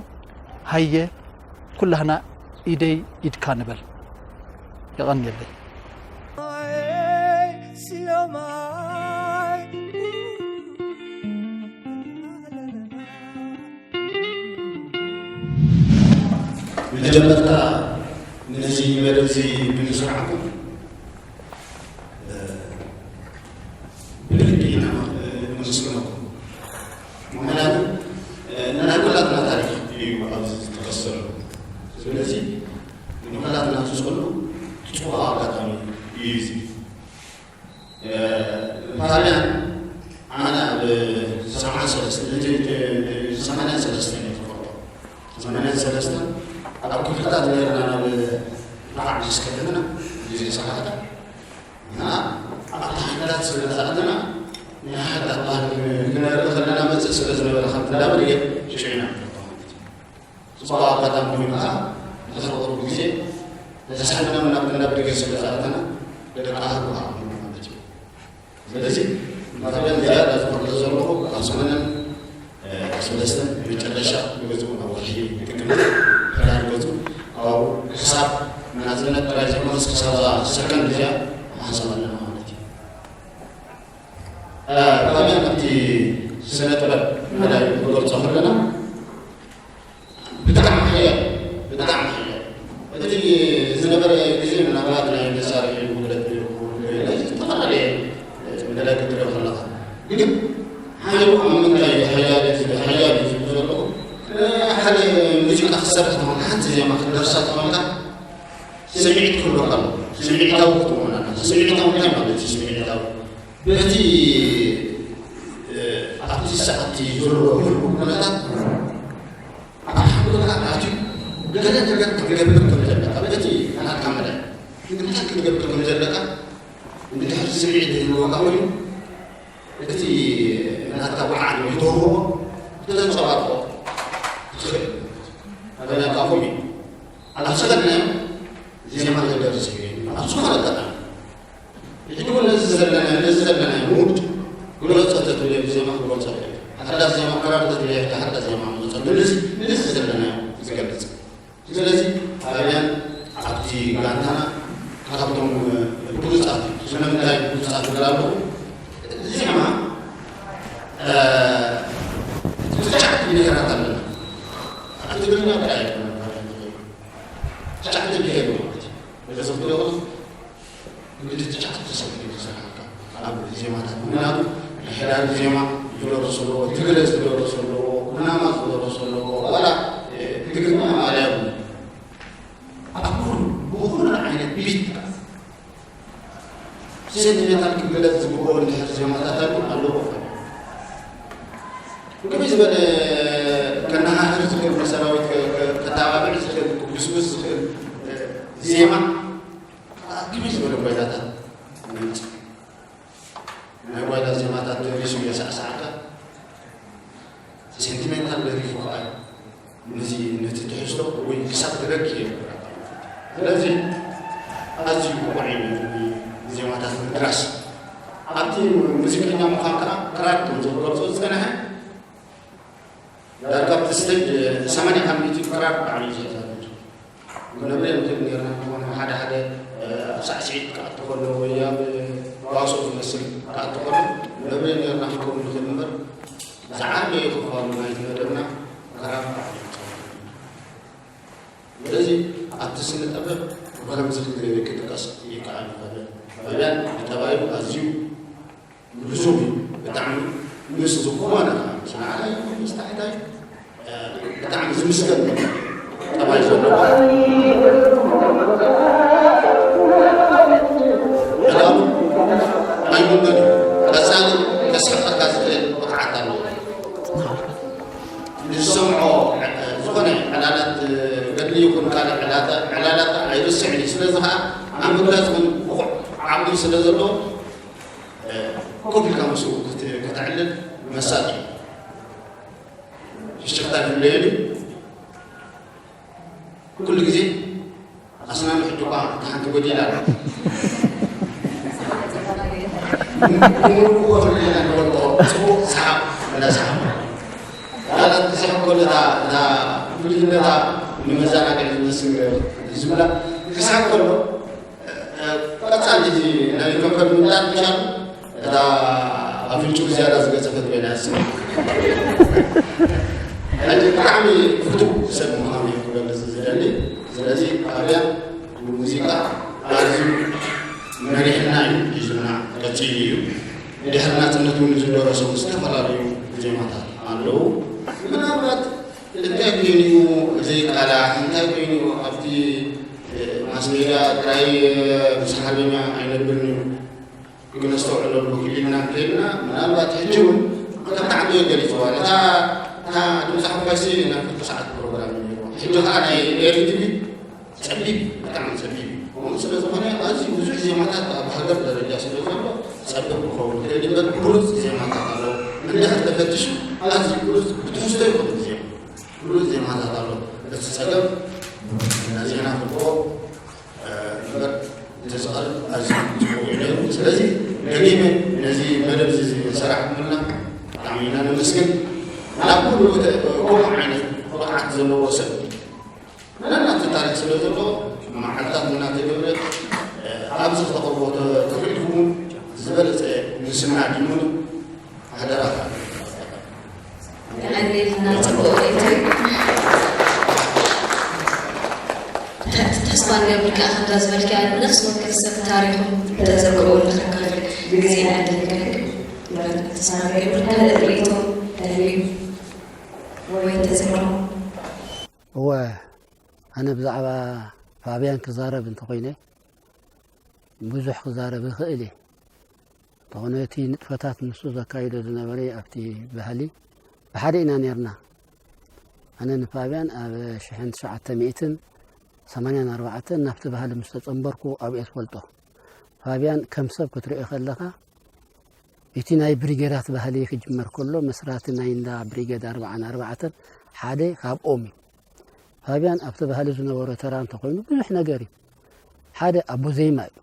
ሃየ ኩላህና ኢደይ ኢድካ ንበል። የቐንየለይ። መጀመርታ ነዚ መደብ እዚ ብምስራዕኩም ብልቢ ኢና ነመስግነኩም። ምኽንያቱ ናይ ኩላትና ታሪኽ እዩ ኣብዚ ዝተኸሰሉ። ስለዚ ንኩላትና ዝጸሉ ጽቡቕ ኣጋጣሚ እዩ እዚ። ጣልያን ኣነ ኣብ ሰብዓን ሰለስተን ሰማንያን ሰለስተን እየ ተፈርዶ። ሰማንያን ሰለስተን ኣብ ክፍልታት ነርና ናብ ዓዲ ዝከደና ግዜ ሰሓታ እና ኣብቲ ክፍልታት ስለ ዝኣተና ናይ ሓዳት ባህል ክነርኢ ከለና መፅእ ስለ ዝነበረ ከምቲ እንዳበል እየ ሽሽዕና ጽቡቕ ኣጋጣሚ ኮይኑ ከዓ ድሕሪ ቁሩብ ግዜ ተሳሒብና ናብ እንዳብ ደገ ስለ ዝኣተና ደቂ ኣህዱ ከዓ ማለት እዩ። ስለዚ ማተብያን ዝያዳ ዝፈልጦ ዘለኹ ካብ ሰመነን ሰለስተን መጨረሻ ንገዝኡ ናብ ወርሒ ጥቅምቲ ሕዳር ገዝኡ ኣብኡ ክሳብ ናፅነት ጥራይ ዘይኮነስ ክሳብ እዛ ሰከንድ እዚኣ ንሓሰብ ኣለና ማለት እዩ። ጣልያን ኣብቲ ስነ ጥበብ መዳይ ክገልፆ ከለና ብጣዕሚ ሓያል ብጣዕሚ ሓያል እቲ ዝነበረ ግዜ ምናልባት ናይ መሳርሒ ጉድለት ነይሩ ክኸውን ይኽእል እዩ። ዝተፈላለየ መዳይ ክትሪኦ ከለኻ ግን ሓይሉ ኣብ ምንታይ ሓያል እዩ ዝብል ሓያል እዩ ዝብል ዘለኹ ሓደ ሙዚቃ ክሰርሕ ተኾን ሓንቲ ዜማ ክትደርሳ ተኾንካ ስምዒት ክህልወካ ኣለዎ። ስምዒታዊ ክትኸውን ኣለካ። ስምዒታዊ እንታይ ማለት እዩ? ስምዒታዊ በቲ ኣብቲ ሰዓት ዘሎ ህልው ኩነታት ኣብ ሓንጎልካ ኣትዩ ገለ ነገር ክትገብር ከም ዘለካ በቲ ናትካ መዳይ እንታይ ክትገብር ከም ዘለካ እንድሕር ስምዒት ዝህልወካ ኮይኑ እቲ ናትካ ወዓል ወይ ተውህቦ ክተንጸባርቆ ትኽእል። ኣበና ካብኹም እዩ ኣብ ዝኸድናዮ ዜማ ክደርስ እዩ ኣብ ዝኾነ ኣጋጣሚ ሕጂ እውን ነዚ ዘለና ነዚ ዘለና ሙድ ክገልፆ ተትብለ ብዜማ ክገልፆ ሓዳስ ዜማ ክራር ተትብለ ሓዳስ ዜማ ክገልፆ ነዚ ነዚ ዘለና ዝገልፅ ስለዚ ኣብያን ኣብቲ ጋንታና ካብቶም ብሉፃት ስለምንታይ ብሉፃት ዝብል ኣለኹ ዜማ ትሽዓተ ብሄራት ኣለና ኣብ ትግርኛ ጥራይ ትሽዓተ ብሄር ማለት እዩ በዚ ክትሪኦ እንግዲህ ትሽዓተ ሰብ እዩ ዝሰርሓልካ ኣብ ዜማታት ምክንያቱ ናይ ሕዳሪ ዜማ ዝደረሱ ኣለዎ ትግረ ዝደረሱ ኣለዎ ኩናማ ዝደረሱ ኣለዎ ዋላ ትግርኛ ማልያ እውን ኣብ ኩሉ ብኩሉ ዓይነት ቢት ሴንቲሜንታል ክግለፅ ዝግብኦ እንድሕር ዜማታት ኣሉ ኣለዎ ከመይ ዝበለ ከነሃህር ዝኽእል ንሰራዊት ከተባብዕ ዝኽእል ክጉስጉስ ዝኽእል ዜማ ከመይ ዝበለ ጓይላታት ናይ ጓይላ ዜማታት ደሪሱ የሳዕሳዕካ ሴንቲሜንታል ደሪፉ ከዓ ነዚ ነቲ ትሕዝቶ ወይ ክሳብ ትበኪ የብራ ስለዚ ኣዝዩ ብቑዕ ዜማታት ምድራስ ኣብቲ ሙዚቀኛ ምዃን ከዓ ክራር ከም ዝገልፆ ዝፀንሐ ዳርጋ ኣብቲ ስቴጅ ሰማንያ ካብ ሚእቲ ክራር ባዕሉ ይሕዝ ኣሎ ነብሬ ንክእል ነርና ንኾነ ሓደ ሓደ ኣብ ሳዕስዒት ክኣቱ ከሎ ወይ ኣብ ተዋስኦ ዝመስል ክኣቱ ከሎ ነብሬ ነርና ክንከውን ንክእል እምበር ዝዓበየ ክፋሉ ናይቲ መደብና ክራር ባዕሉ ይሕዝ ስለዚ ኣብቲ ስነ ጥበብ ከምዚ ክጥቀስ ይከኣል ይኽእል። ፋብያን ብጠባዩ ኣዝዩ ልዙብ እዩ። ብጣዕሚ ምስ ዝኾነ ምስ ላዕላይ ምስ ታሕታይ ብጣዕሚ ዝምስገን ጠባይ ዘለዎ ዕላሉ ኣይውነን እዩ። ቀጻሊ ከስሕቐካ ዝኽእል ብቕዓት ኣለዎ። ንዝሰምዖ ዝኾነ ዕላላት ገድሊ ይኹን ካልእ ዕላታ ዕላላት ኣይርስዕን እዩ። ስለዚ ከዓ ኣብ ምግላፅ እውን ብቑዕ ዓቕሚ ስለ ዘለዎ ኮፍ ኢልካ ምስኡ ክት- ከተዕልል መሳጢ እዩ። ፍሽኽታ ድለየሉ ኩሉ ግዜ ኣስናኑ ሕጂ እኳ እታ ሓንቲ ጎዲላ ኣላ። ንምርኩቦ ፍልይና ንፈልጦ ጽቡቕ ሰሓቕ እንዳሰሓቕ። ዋላ ክስሕቕ ከሎ እታ እታ ፍልይነታ ንመዘናግዒ ዝመስል ዝብላ ክስሕቕ ከሎ ቀጻሊ እዚ ናይ ከንፈር ምምላጥ ምሻል እታ ኣፍንጭኡ ዝያዳ ዝገዘፈት ኮይና እያ ዝስምዓ። ሕጂ ብጣዕሚ ፍቱው ሰብ ምዃኑ እዩ ክገልጽ ዝደሊ። ስለዚ ፋብያን ብሙዚቃ ኣዝዩ መሪሕና እዩ ሒዙና ቀጺሉ እዩ። ድሕሪ ናጽነት እውን ዝደረሶም ዝተፈላለዩ ዜማታት ኣለዉ። ምናልባት እንታይ ኮይኑ እዩ ዘይቃላዕ፣ እንታይ ኮይኑ ኣብቲ ማስ ሜድያ ጥራይ ምስ ሓርበኛ ኣይነብርን እዩ ክነስተውዕለሉ ክኢልና እንተኢልና፣ ምናልባት ሕጂ እውን ከምቲ ዓንደዮ ገሊፅዋ፣ እታ እታ ድምፂ ሓፋሽ ናብ ክልተ ሰዓት ፕሮግራም እዩ ነይርዋ። ሕጂ ከዓ ናይ ኤሪ ቲቪ ጸቢብ እዩ፣ ብጣዕሚ ጸቢብ እዩ። ከምኡ ስለ ዝኾነ ኣዝዩ ብዙሕ ዜማታት ኣብ ሃገር ደረጃ ስለ ዘሎ ጸቢብ ክኸውን ይኽእል እዩ። እምበር ብሉጽ ዜማታት ኣለዉ። እንድሕር ተፈቲሹ ኣዝዩ ብሉጽ ብትሕዝቶ ይኹን ዜማ ብሉጽ ዜማታት ኣሎ። እቲ ጸገም ናዚና ክንብሎ እምበር እንተዝቐርብ ኣዝዩ ጽቡቕ እዩ ነይሩ። ስለዚ ደጊመ ነዚ መደብ እዚ ዝሰራሕኩምልና ብጣዕሚ ኢና ነመስግን። ናብ ኩሉ ከምኡ ዓይነት ብቕዓት ዘለዎ ሰብ ነናቱ ታሪክ ስለ ዘሎ መዓልታት እናተገብረ ኣብዚ ከተቕርቦ ተኽኢልኩም ዝበለፀ ንስምና ድምኑ ሓደራኻ። የቐንየልና፣ ጽቡቕ ርእይቶ እዩ። ተ- ተስፋ ንገብር ከኣ ከምዛ ዝበልክያ ነፍሲ ወከፍ ሰብ ታሪኹ እንተዘክርዎ ንኽካፈል ግዜን ዕድልን ክረክብ ንብረት ተስፋ ንገብር። ካልእ ርእይቶ ተልዩ ወይ ተዘክሮ? እወ፣ ኣነ ብዛዕባ ፋብያን ክዛረብ እንተኾይነ ብዙሕ ክዛረብ ይኽእል እየ። እንተኾነ እቲ ንጥፈታት ንሱ ዘካይዶ ዝነበረ ኣብቲ ባህሊ ብሓደ ኢና ነርና። ኣነ ንፋብያን ኣብ ሽሕን ትሽዓተ ሚእትን ሰማንያን ኣርባዕተን ናብቲ ባህሊ ምስ ተጸንበርኩ ኣብየ ዝፈልጦ። ፋብያን ከም ሰብ ክትርእዮ ከለኻ እቲ ናይ ብሪጌዳት ባህሊ ክጅመር ከሎ መስራቲ ናይ እንዳ ብሪጌድ ኣርባዓን ኣርባዕተን ሓደ ካብኦም እዩ። ፋብያን ኣብቲ ባህሊ ዝነበሮ ተራ እንተኾይኑ ብዙሕ ነገር እዩ። ሓደ ኣቦ ዜማ እዩ።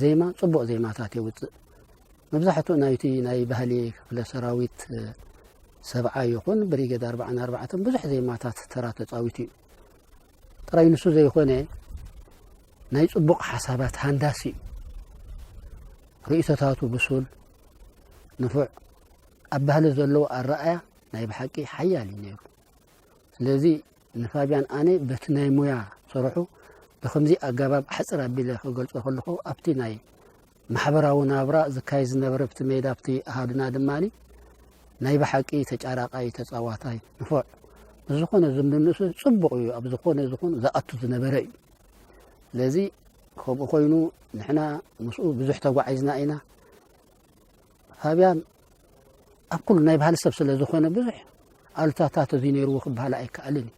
ዜማ ጽቡቕ ዜማታት የውጽእ። መብዛሕትኡ ናይቲ ናይ ባህሊ ክፍለ ሰራዊት ሰብዓ ይኹን ብሪጌድ ኣርባዓን ኣርባዕተን ብዙሕ ዜማታት ተራ ተጻዊቱ እዩ። ጥራይ ንሱ ዘይኮነ ናይ ጽቡቕ ሓሳባት ሃንዳሲ እዩ። ርእይቶታቱ ብሱል፣ ንፉዕ፣ ኣብ ባህሊ ዘለዎ ኣረኣእያ ናይ ብሓቂ ሓያል እዩ ነይሩ። ስለዚ ንፋብያን ኣነ በቲ ናይ ሙያ ስርሑ ብኸምዚ ኣገባብ ኣሕጽር ኣቢለ ክገልጾ ከለኹ ኣብቲ ናይ ማሕበራዊ ናብራ ዝካየድ ዝነበረ ኣብቲ ሜዳ ኣብቲ ኣሃዱና ድማ ናይ ብሓቂ ተጫራቃይ ተጻዋታይ ንፉዕ ብዝኾነ ዝምድንኡ ጽቡቕ እዩ ኣብ ዝኾነ ዝኾነ ዝኣቱ ዝነበረ እዩ ስለዚ ከምኡ ኮይኑ ንሕና ምስኡ ብዙሕ ተጓዒዝና ኢና ፋብያን ኣብ ኩሉ ናይ ባህሊ ሰብ ስለ ዝኾነ ብዙሕ ኣሉታታት እዚ ነይርዎ ክበሃል ኣይከኣልን እዩ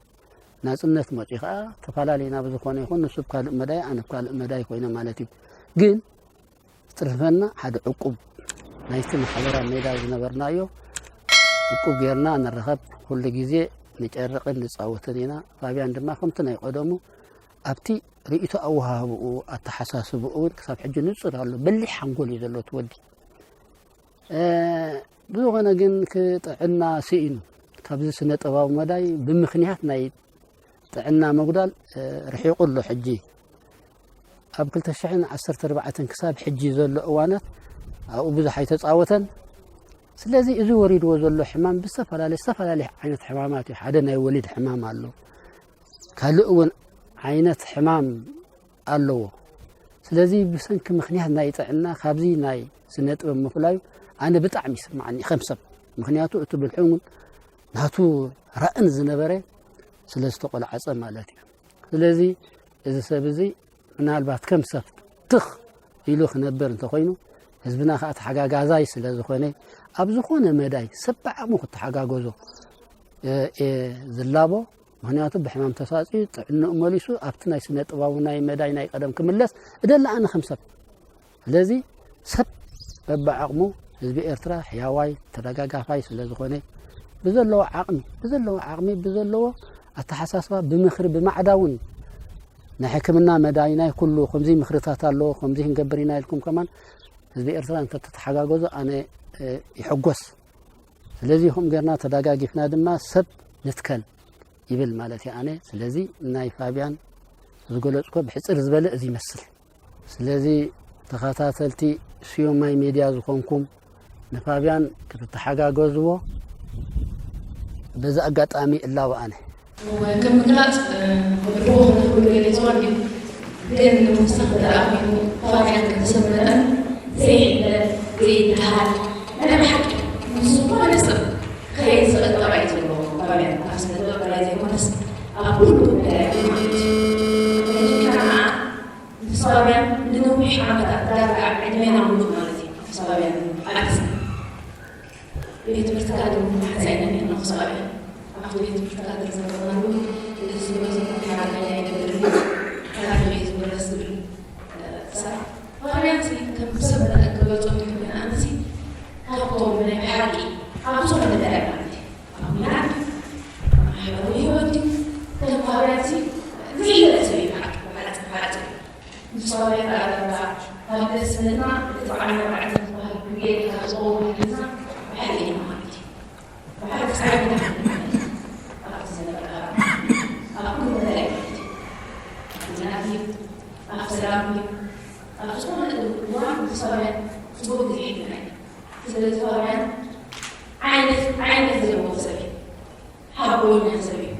ናጽነት መፂኡ ከዓ ተፈላለዩና ብዝኾነ ይኹን ንሱ ብካልእ መዳይ ኣነ ብካልእ መዳይ ኮይነ ማለት እዩ ግን ዝትርፈና ሓደ ዕቁብ ናይቲ ማሕበራዊ ሜዳ ዝነበርናዮ ዕቁብ ጌርና ንረኸብ ኩሉ ግዜ ንጨርቕን ንፃወትን ኢና ፋብያን ድማ ከምቲ ናይ ቀደሙ ኣብቲ ርእይቶ ኣወሃህብኡ ኣተሓሳስብኡ እውን ክሳብ ሕጂ ንፁር ኣሎ በሊሕ ሓንጎል እዩ ዘለዎ እቲ ወዲ ብዝኾነ ግን ክጥዕና ስኢኑ ካብዚ ስነ ጥበባዊ መዳይ ብምኽንያት ናይ ጥዕና ምጉዳል ርሒቑ ኣሎ ሕጂ ኣብ ክልተ ሽሕን ዓሰርተ ኣርባዕተን ክሳብ ሕጂ ዘሎ እዋናት ኣብኡ ብዙሕ ኣይተፃወተን ስለዚ እዚ ወሪድዎ ዘሎ ሕማም ብዝተፈላለየ ዝተፈላለየ ዓይነት ሕማማት እዩ ሓደ ናይ ወሊድ ሕማም ኣሎ ካልእ እውን ዓይነት ሕማም ኣለዎ። ስለዚ ብሰንኪ ምኽንያት ናይ ጥዕና ካብዚ ናይ ስነ ጥበብ ምፍላዩ ኣነ ብጣዕሚ ይስምዓኒ ከም ሰብ። ምኽንያቱ እቲ ብልሑን ናቱ ራእን ዝነበረ ስለ ዝተቆልዓጸ ማለት እዩ። ስለዚ እዚ ሰብ እዚ ምናልባት ከም ሰብ ትኽ ኢሉ ክነብር እንተኾይኑ፣ ህዝብና ከኣ ተሓጋጋዛይ ስለ ዝኾነ፣ ኣብ ዝኾነ መዳይ ሰብ ብዓቕሙ ክተሓጋገዞ፣ እ፣ እየ ዝላቦ። ምኽንያቱ ብሕማም ተሳጽዩ ጥዕንኡ መሊሱ ኣብቲ ናይ ስነ ጥበባዊ ናይ መዳይ ናይ ቀደም ክምለስ እደሊ ኣነ ከም ሰብ። ስለዚ ሰብ በብዓቕሙ ህዝቢ ኤርትራ ሕያዋይ ተደጋጋፋይ ስለ ዝኾነ ብዘለዎ ዓቕሚ፣ ብዘለዎ ዓቕሚ፣ ብዘለዎ ኣተሓሳስባ፣ ብምኽሪ፣ ብማዕዳ እውን ናይ ሕክምና መዳይ ናይ ኩሉ ከምዚ ምኽርታት ኣለዎ፣ ከምዚ ክንገብር ኢና ኢልኩም ከማን ህዝቢ ኤርትራ እንተተተሓጋገዙ ኣነ፣ እ፣ ይሕጎስ። ስለዚ ከምኡ ጌርና ተደጋጊፍና ድማ ሰብ ንትከል ይብል ማለት እየ ኣነ። ስለዚ ናይ ፋብያን ዝገለጽኮ ብሕጽር ዝበለ እዚ ይመስል። ስለዚ ተኸታተልቲ ስዩማይ ሚድያ ዝኾንኩም ንፋብያን ክትተሓጋገዝዎ በዚ ኣጋጣሚ እላቦ ኣነ። እወ፣ ከም ምግላጽ፣ እ፣ ወድቦ ክብል ገሊጽዋ እንድዩ። ግን ንምውሳኽ ደኣ ኮይኑ ፋብያን ከም ሰብ መጠን ዘይሕለል፣ ዘይበሃል፣ ናይ ብሓቂ ምስ ዝኾነ ሰብ ክኸይድ ዝኽእል ጠባይ እዩ ዘለዎ ፋብያን። ኣብ ስነ ጥበብ ጥራይ ዘይኮነስ ኣብ ኩሉ ጉዳያት ማለት እዩ። ሕጂ ከኣ ንፋብያን ንነዊሕ ዓመታት ዳርጋ ዕድሜና ሙሉእ ማለት እዩ ንፋብያን ኣልዒስና። ቤት ትምህርትካ ግን ማሕፀይና ነርና ክሳብ ኣብቲ ቤት ትምህርትካ ዝነበርናሉ እዚ ዝበዝሑ ሓራይ ኣይገብርን እዩ፣ ታሪኽ እዩ ዝውረስ ዝብል ክሳብ ባህርያት ከም ሰብ መጠን ክገልጾ እንተኮይነ ኣነሲ ካብቶም ናይ ብሓቂ ኣብ ዝኾነ መዳይ ማለት እዩ ኣብ ሚናት ማሕበራዊ ህይወት እዩ ከም ባህርያት ዝይለጥ ሰብ እዩ ብሓቂ ብሓቂ ብሓቂ ንሶርያ ተኣረጋ ካብ ደስነትና እቲ በዓል መርዓት ዝበሃል ብጌር ካብ ዝኸውን ህዝብና ብሓይሊ ኢና ማለት እዩ። ብሓይሊ ሳዕቤን ኣብቲ ዝነበረ ኣብ ኩሉ መዳይ ማለት እዩ። ኣብ ዜናት እዩ፣ ኣብ ሰላም እዩ፣ ኣብ ዝኾነ እዋን ንሶርያ ጽቡቕ ግዜ ሒዝና ኢና። ስለዚ ፋብያን ዓይነት ዓይነት ዘለዎ ሰብ እዩ። ሓቦኛ ሰብ እዩ።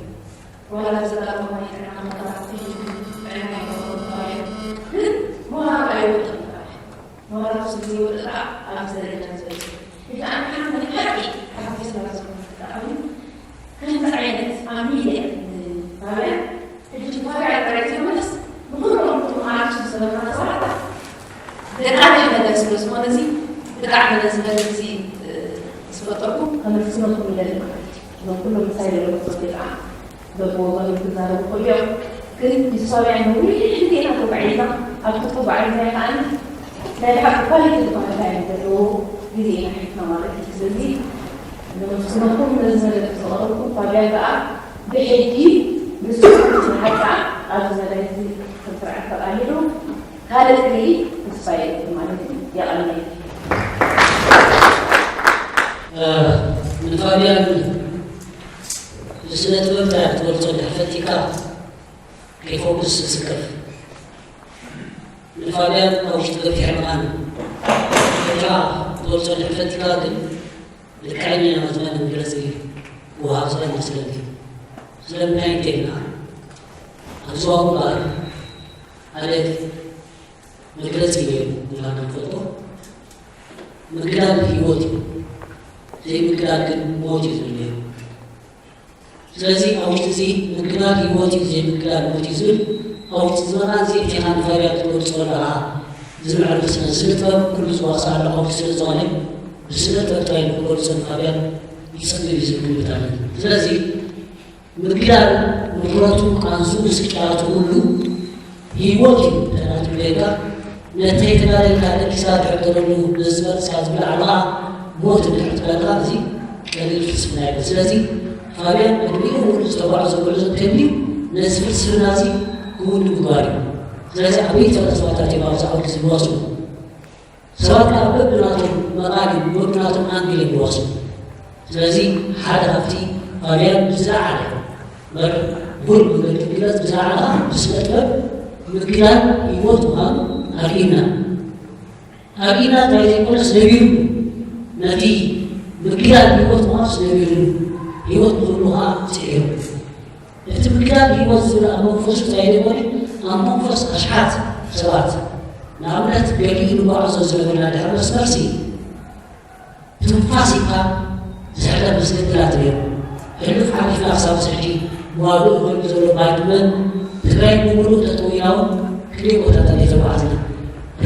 ዋላ ዘጋጠሞ ናይ ጥዕና መከራ ተተኪሉ ጥዕና ይፈጥረሉ ፋብያን ግን ሞራል ኣይወድቕን ፋብያን። ሞራል ስለ ዘይወድቕ ከዓ ኣብዚ ደረጃ ዝበፅሕ እዩ። ሕጂ ኣነ ሓንቲ ናይ ሓቂ ተሓጒሰላ ዝኾነ ኣጋጣሚ ከምዚ ዓይነት ኣብ ሚድያ ንፋብያን ሕጂ ፋብያን ጥራይ ዘይኮነስ ንኹሎም እቶም ኣርቲስት ዝነበርና ሰባት ደቃ መለስ ስለ ዝኾነ እዚ ብጣዕሚ ነዚ መድረኽ እዚ ዝፈጠርኩም ከመስግነኩም ይደሊ ማለት እዩ። እዞም ኩሎም ምሳይ ዘለዉ ሰብ ከዓ በብወገኖም ክዛረቡ ይኽእሉ እዮም። ግን ምስ ፋብያን ነዊሕ ግዜ ኢና ተጓዒዝና። ኣብ ክልተ ጓዕዝና ከኣ ናይ ብሓቂ ኳሊቲ ዝኾነ ታይም ዘለዎ ግዜ ኢና ሒዝና ማለት እዩ። ስለዚ ነመስግነኩም ነዚ መድረኽ ዘቕረብኩም። ፋብያን ከዓ ብሕጂ ንሱ ዝሓታ ኣብዚ መድረኽ እዚ ከም ስርዓት ተቓሊሉ ካልእ ክርኢ ተስፋ የለን ማለት እዩ። የቐንየለይ። እ፣ ንፋብያን ብስነ ጥበብ ጥራሕ ክትገልጾ እንድሕር ፈቲካ ከይፈኩስ ዝስከፍ። ንፋብያን ኣብ ውሽጢ ገፊሕ ምዃን ፈቲኻ ክትገልጾ እንድሕር ፈቲካ ግን ልክዐኛ ዝኾነ መግለጺ ክወሃብ ዝኽእል መስለኒ። ስለምንታይ እንተኢልና፣ ኣብዚ እዋን እምበኣር ሓደ መግለጺ ነይሩ፣ ንሕና ንፈልጦ፣ ምግዳል ህይወት እዩ፣ ዘይምግዳል ግን ሞት እዩ ዝብል ነይሩ። ስለዚ ኣብ ውሽጢ እዚ ምግዳል ህይወት እዩ፣ ዘይምግዳል ሞት እዩ ዝብል፣ ኣብ ውሽጢ እዚ መቓን እዚ እቲ ኻን ፋብያን ክትገልጾ ኣለኻ፣ እዚ መዕርፊ ስነ፣ ስነ ጥበብ ኩሉ ዝዋሳእ ኣሎ፣ ኣብ ውሽጢ ስለ ዝኾነ፣ ብስነ ጥበብ ጥራይ ንክገልጾ ንፋብያን ይጸግም እዩ ዝብል ግምት ኣለኒ። ስለዚ ምግዳል ንብረቱ፣ ቃንዝኡ፣ ስቅያቱ ኩሉ ህይወት እዩ። ተናቱ ጌርካ ነተይ ተጋደልካ ደቂስካ ትሕደረሉ፣ ነዚ መርጽያ ዝብላዕ ከኣ ሞት እንድሕር ትብለካ፣ እዚ ቀሊል ፍልስፍና ኣይኮን። ስለዚ ፋብያን ዕድሚኡ ሙሉእ ዝተጓዕዞ ጉዕዞ እንተልዩ ነዚ ፍልስፍና እዚ ክውን ምግባር እዩ። ስለዚ ዓበይቲ ፈላስፋታት እዮም ኣብዚ ዓውዲ ዝዋስኡ። ሰባት ከኣ በብናቶም መቓን እዩ፣ በብናቶም ኣንግል እዮም ዝዋስኡ። ስለዚ ሓደ ካብቲ ፋብያን ብዝለዓለ መር-፣ ብሩህ መንገዲ ክግለጽ ብዝለዓለ ብስነ ጥበብ ምግዳል ህይወት ምዃኑ ኣርእዩና። ኣርእዩና ጥራይ ዘይኮነስ ነቢሩ። ነቲ ምግዳል ህይወት ምዃኑስ ነቢሩ። ህይወት ንኹሉ ከኣ ጽዒሩ። እቲ ምግዳል ህይወት ዝብል ኣብ መንፈሱ እንታይ ዘይኮነ፣ ኣብ መንፈስ ኣሽሓት ሰባት ንኣብነት ገሊኡ ንጓዓዞ ዝነበርና ድሕሪ መስመርሲ ትንፋስ ኢልካ ዝሕለፍ መስገድላት እዮም። ሕሉፍ ሓሊፍና ክሳብ ሕጂ ዋግእ ኮይኑ ዘሎ ባድመን ትግራይ ብምሉእ ተጠዊና እውን ክንደይ ቦታታት እየተጓዓዝና።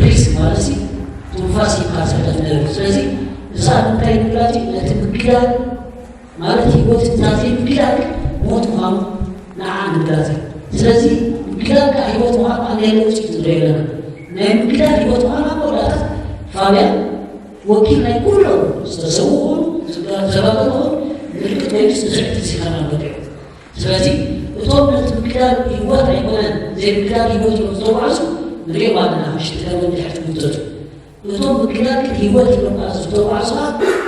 ሪስክ ማለት ሲ ትንፋስ ኢልካ ዝሕለፍ ነገር እዩ። ስለዚ እዛ እንታይ ንብላ ነቲ ምግዳል ማለት ህይወት እንታዘይ ምግዳል ሞት ምዃኑ ንዓ ንብላት እዩ። ስለዚ ምግዳል ከዓ ህይወት ምዃኑ ኣንዳይ ለውጢ ክንርኢ ኣለና። ናይ ምግዳል ህይወት ምዃኑ ኣብ መወዳእታ ፋብያን ወኪል ናይ ኩሎም ዝተሰውኡ ዘጋጠመ ምልክት መንግስቲ ዝሕት ሲኸና መሪዑ። ስለዚ እቶም ነቲ ምግዳል ህይወት ኣይኮነን ዘይምግዳል ህይወት እዮም ዝተጓዕዙ ንሪኦም ኣለና። ሽትከምን ድሕርቲ ምውተቱ እቶም ምግዳል ህይወት እዮም ዝተጓዕዙ።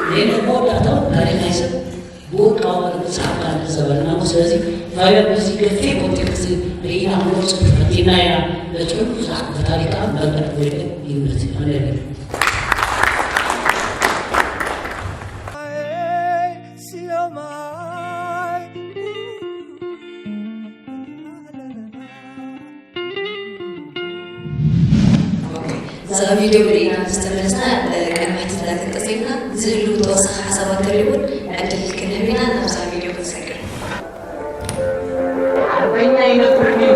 ናይ መወዳእታውን ታሪክ ናይ ሰብ ብወርቃዊ መጽሓፍ ንዕዘብ ኣለና። ስለዚ ፋብያን በዚ ገፊሕ ኮንቴክስት ርኢና ክንወርሶ ፈቲና ኢና። ነቲ ኩሉ ዝሓለፈ ታሪክ ከዓ መርዳእ ወይደ ይምልስ ይኾነ። እዛ ቪድዮ ርኢና ዝተመለስና ቅድሚ ሕትትና ክንቅጽልና ዝህሉ ተወሳኺ ሓሳባት ተሪእውን ዕድል ክንህብ ኢና። ናብዛ ቪድዮ ክንሰግር። ሓርበኛ ይነብር ድዩ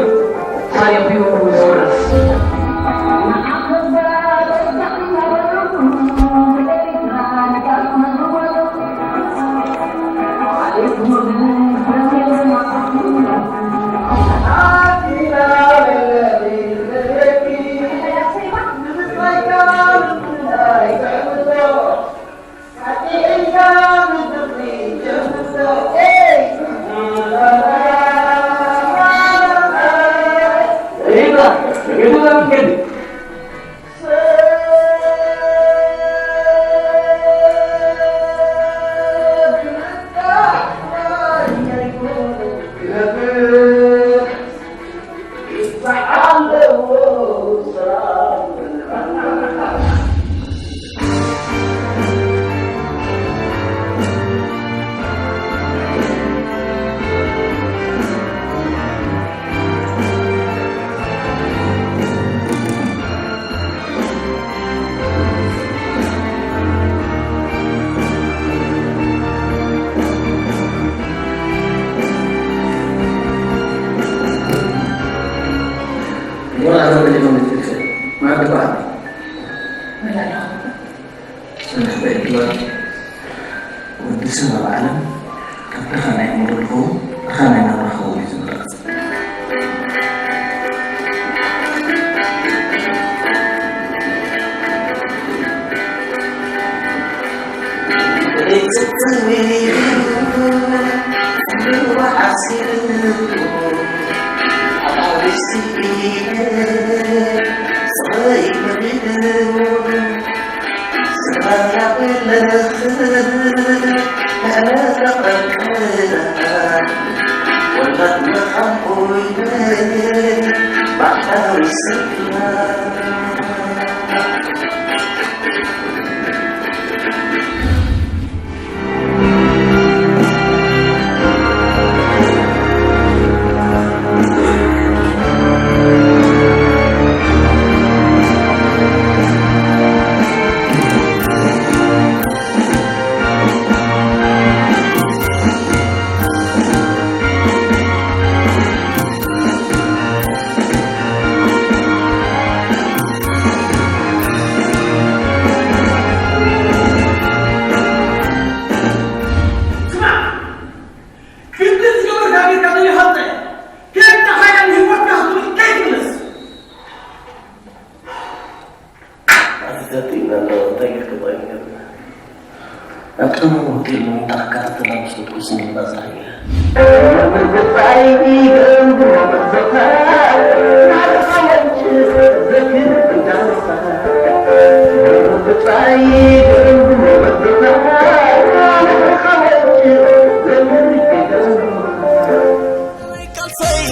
ታሪኹ ዝውረስ? ወዲ ሰብ ኣብ ዓለም ካብ ደኻናይ ሞደል ክኸውን ደኻናይ ናብራ ክኸውን እዩ ዝምረፅ።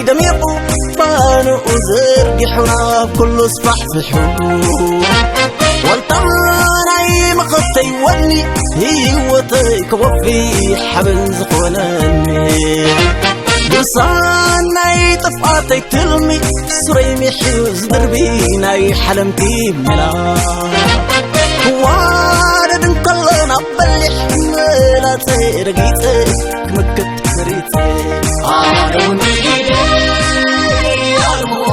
ደሚቑ ፋንኡ ዘርጊሑ ናብ ኩሉ ስፋሕፊሑ ዋልታ ናይ መኸተይ ወኒ ህይወተይ ክወፊ ሓበን ዝኾነኒ ውሳን ናይ ጥፍኣተይ ትልሚ፣ ሱረይ ሚሕዩ ዝድርቢ ናይ ሓለምቲ ሜላ። ክዋረድ እንከሎ ናብ በሊሕ፣ ምላጸ ረጊጸ ክምክት መሪጸ። ኣነ እውን ብኢደይ ኣርምኡ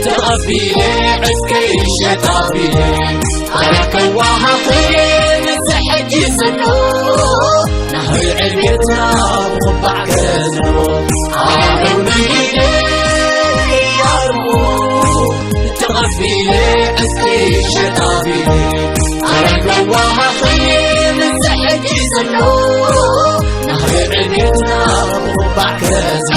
ተቐቢለ፣ ዕጥቀይ ሸጣቢለ፣ ኣነ ከዋሃኽየ ምስ ሕጂ ዘሎ፣ ናህሪ ዕብየትና ብኹባዕ ከዝሎ። ኣነ እውን ብኢደይ ኣርምኡ ተቐቢለ፣ ዕጥቀይ ሸጣቢለ፣ ኣነ ከዋሃኽየ ምስ ሕጂ ዘሎ፣ ናህሪ ዕብየትና ብኹባዕ ከዝሎ።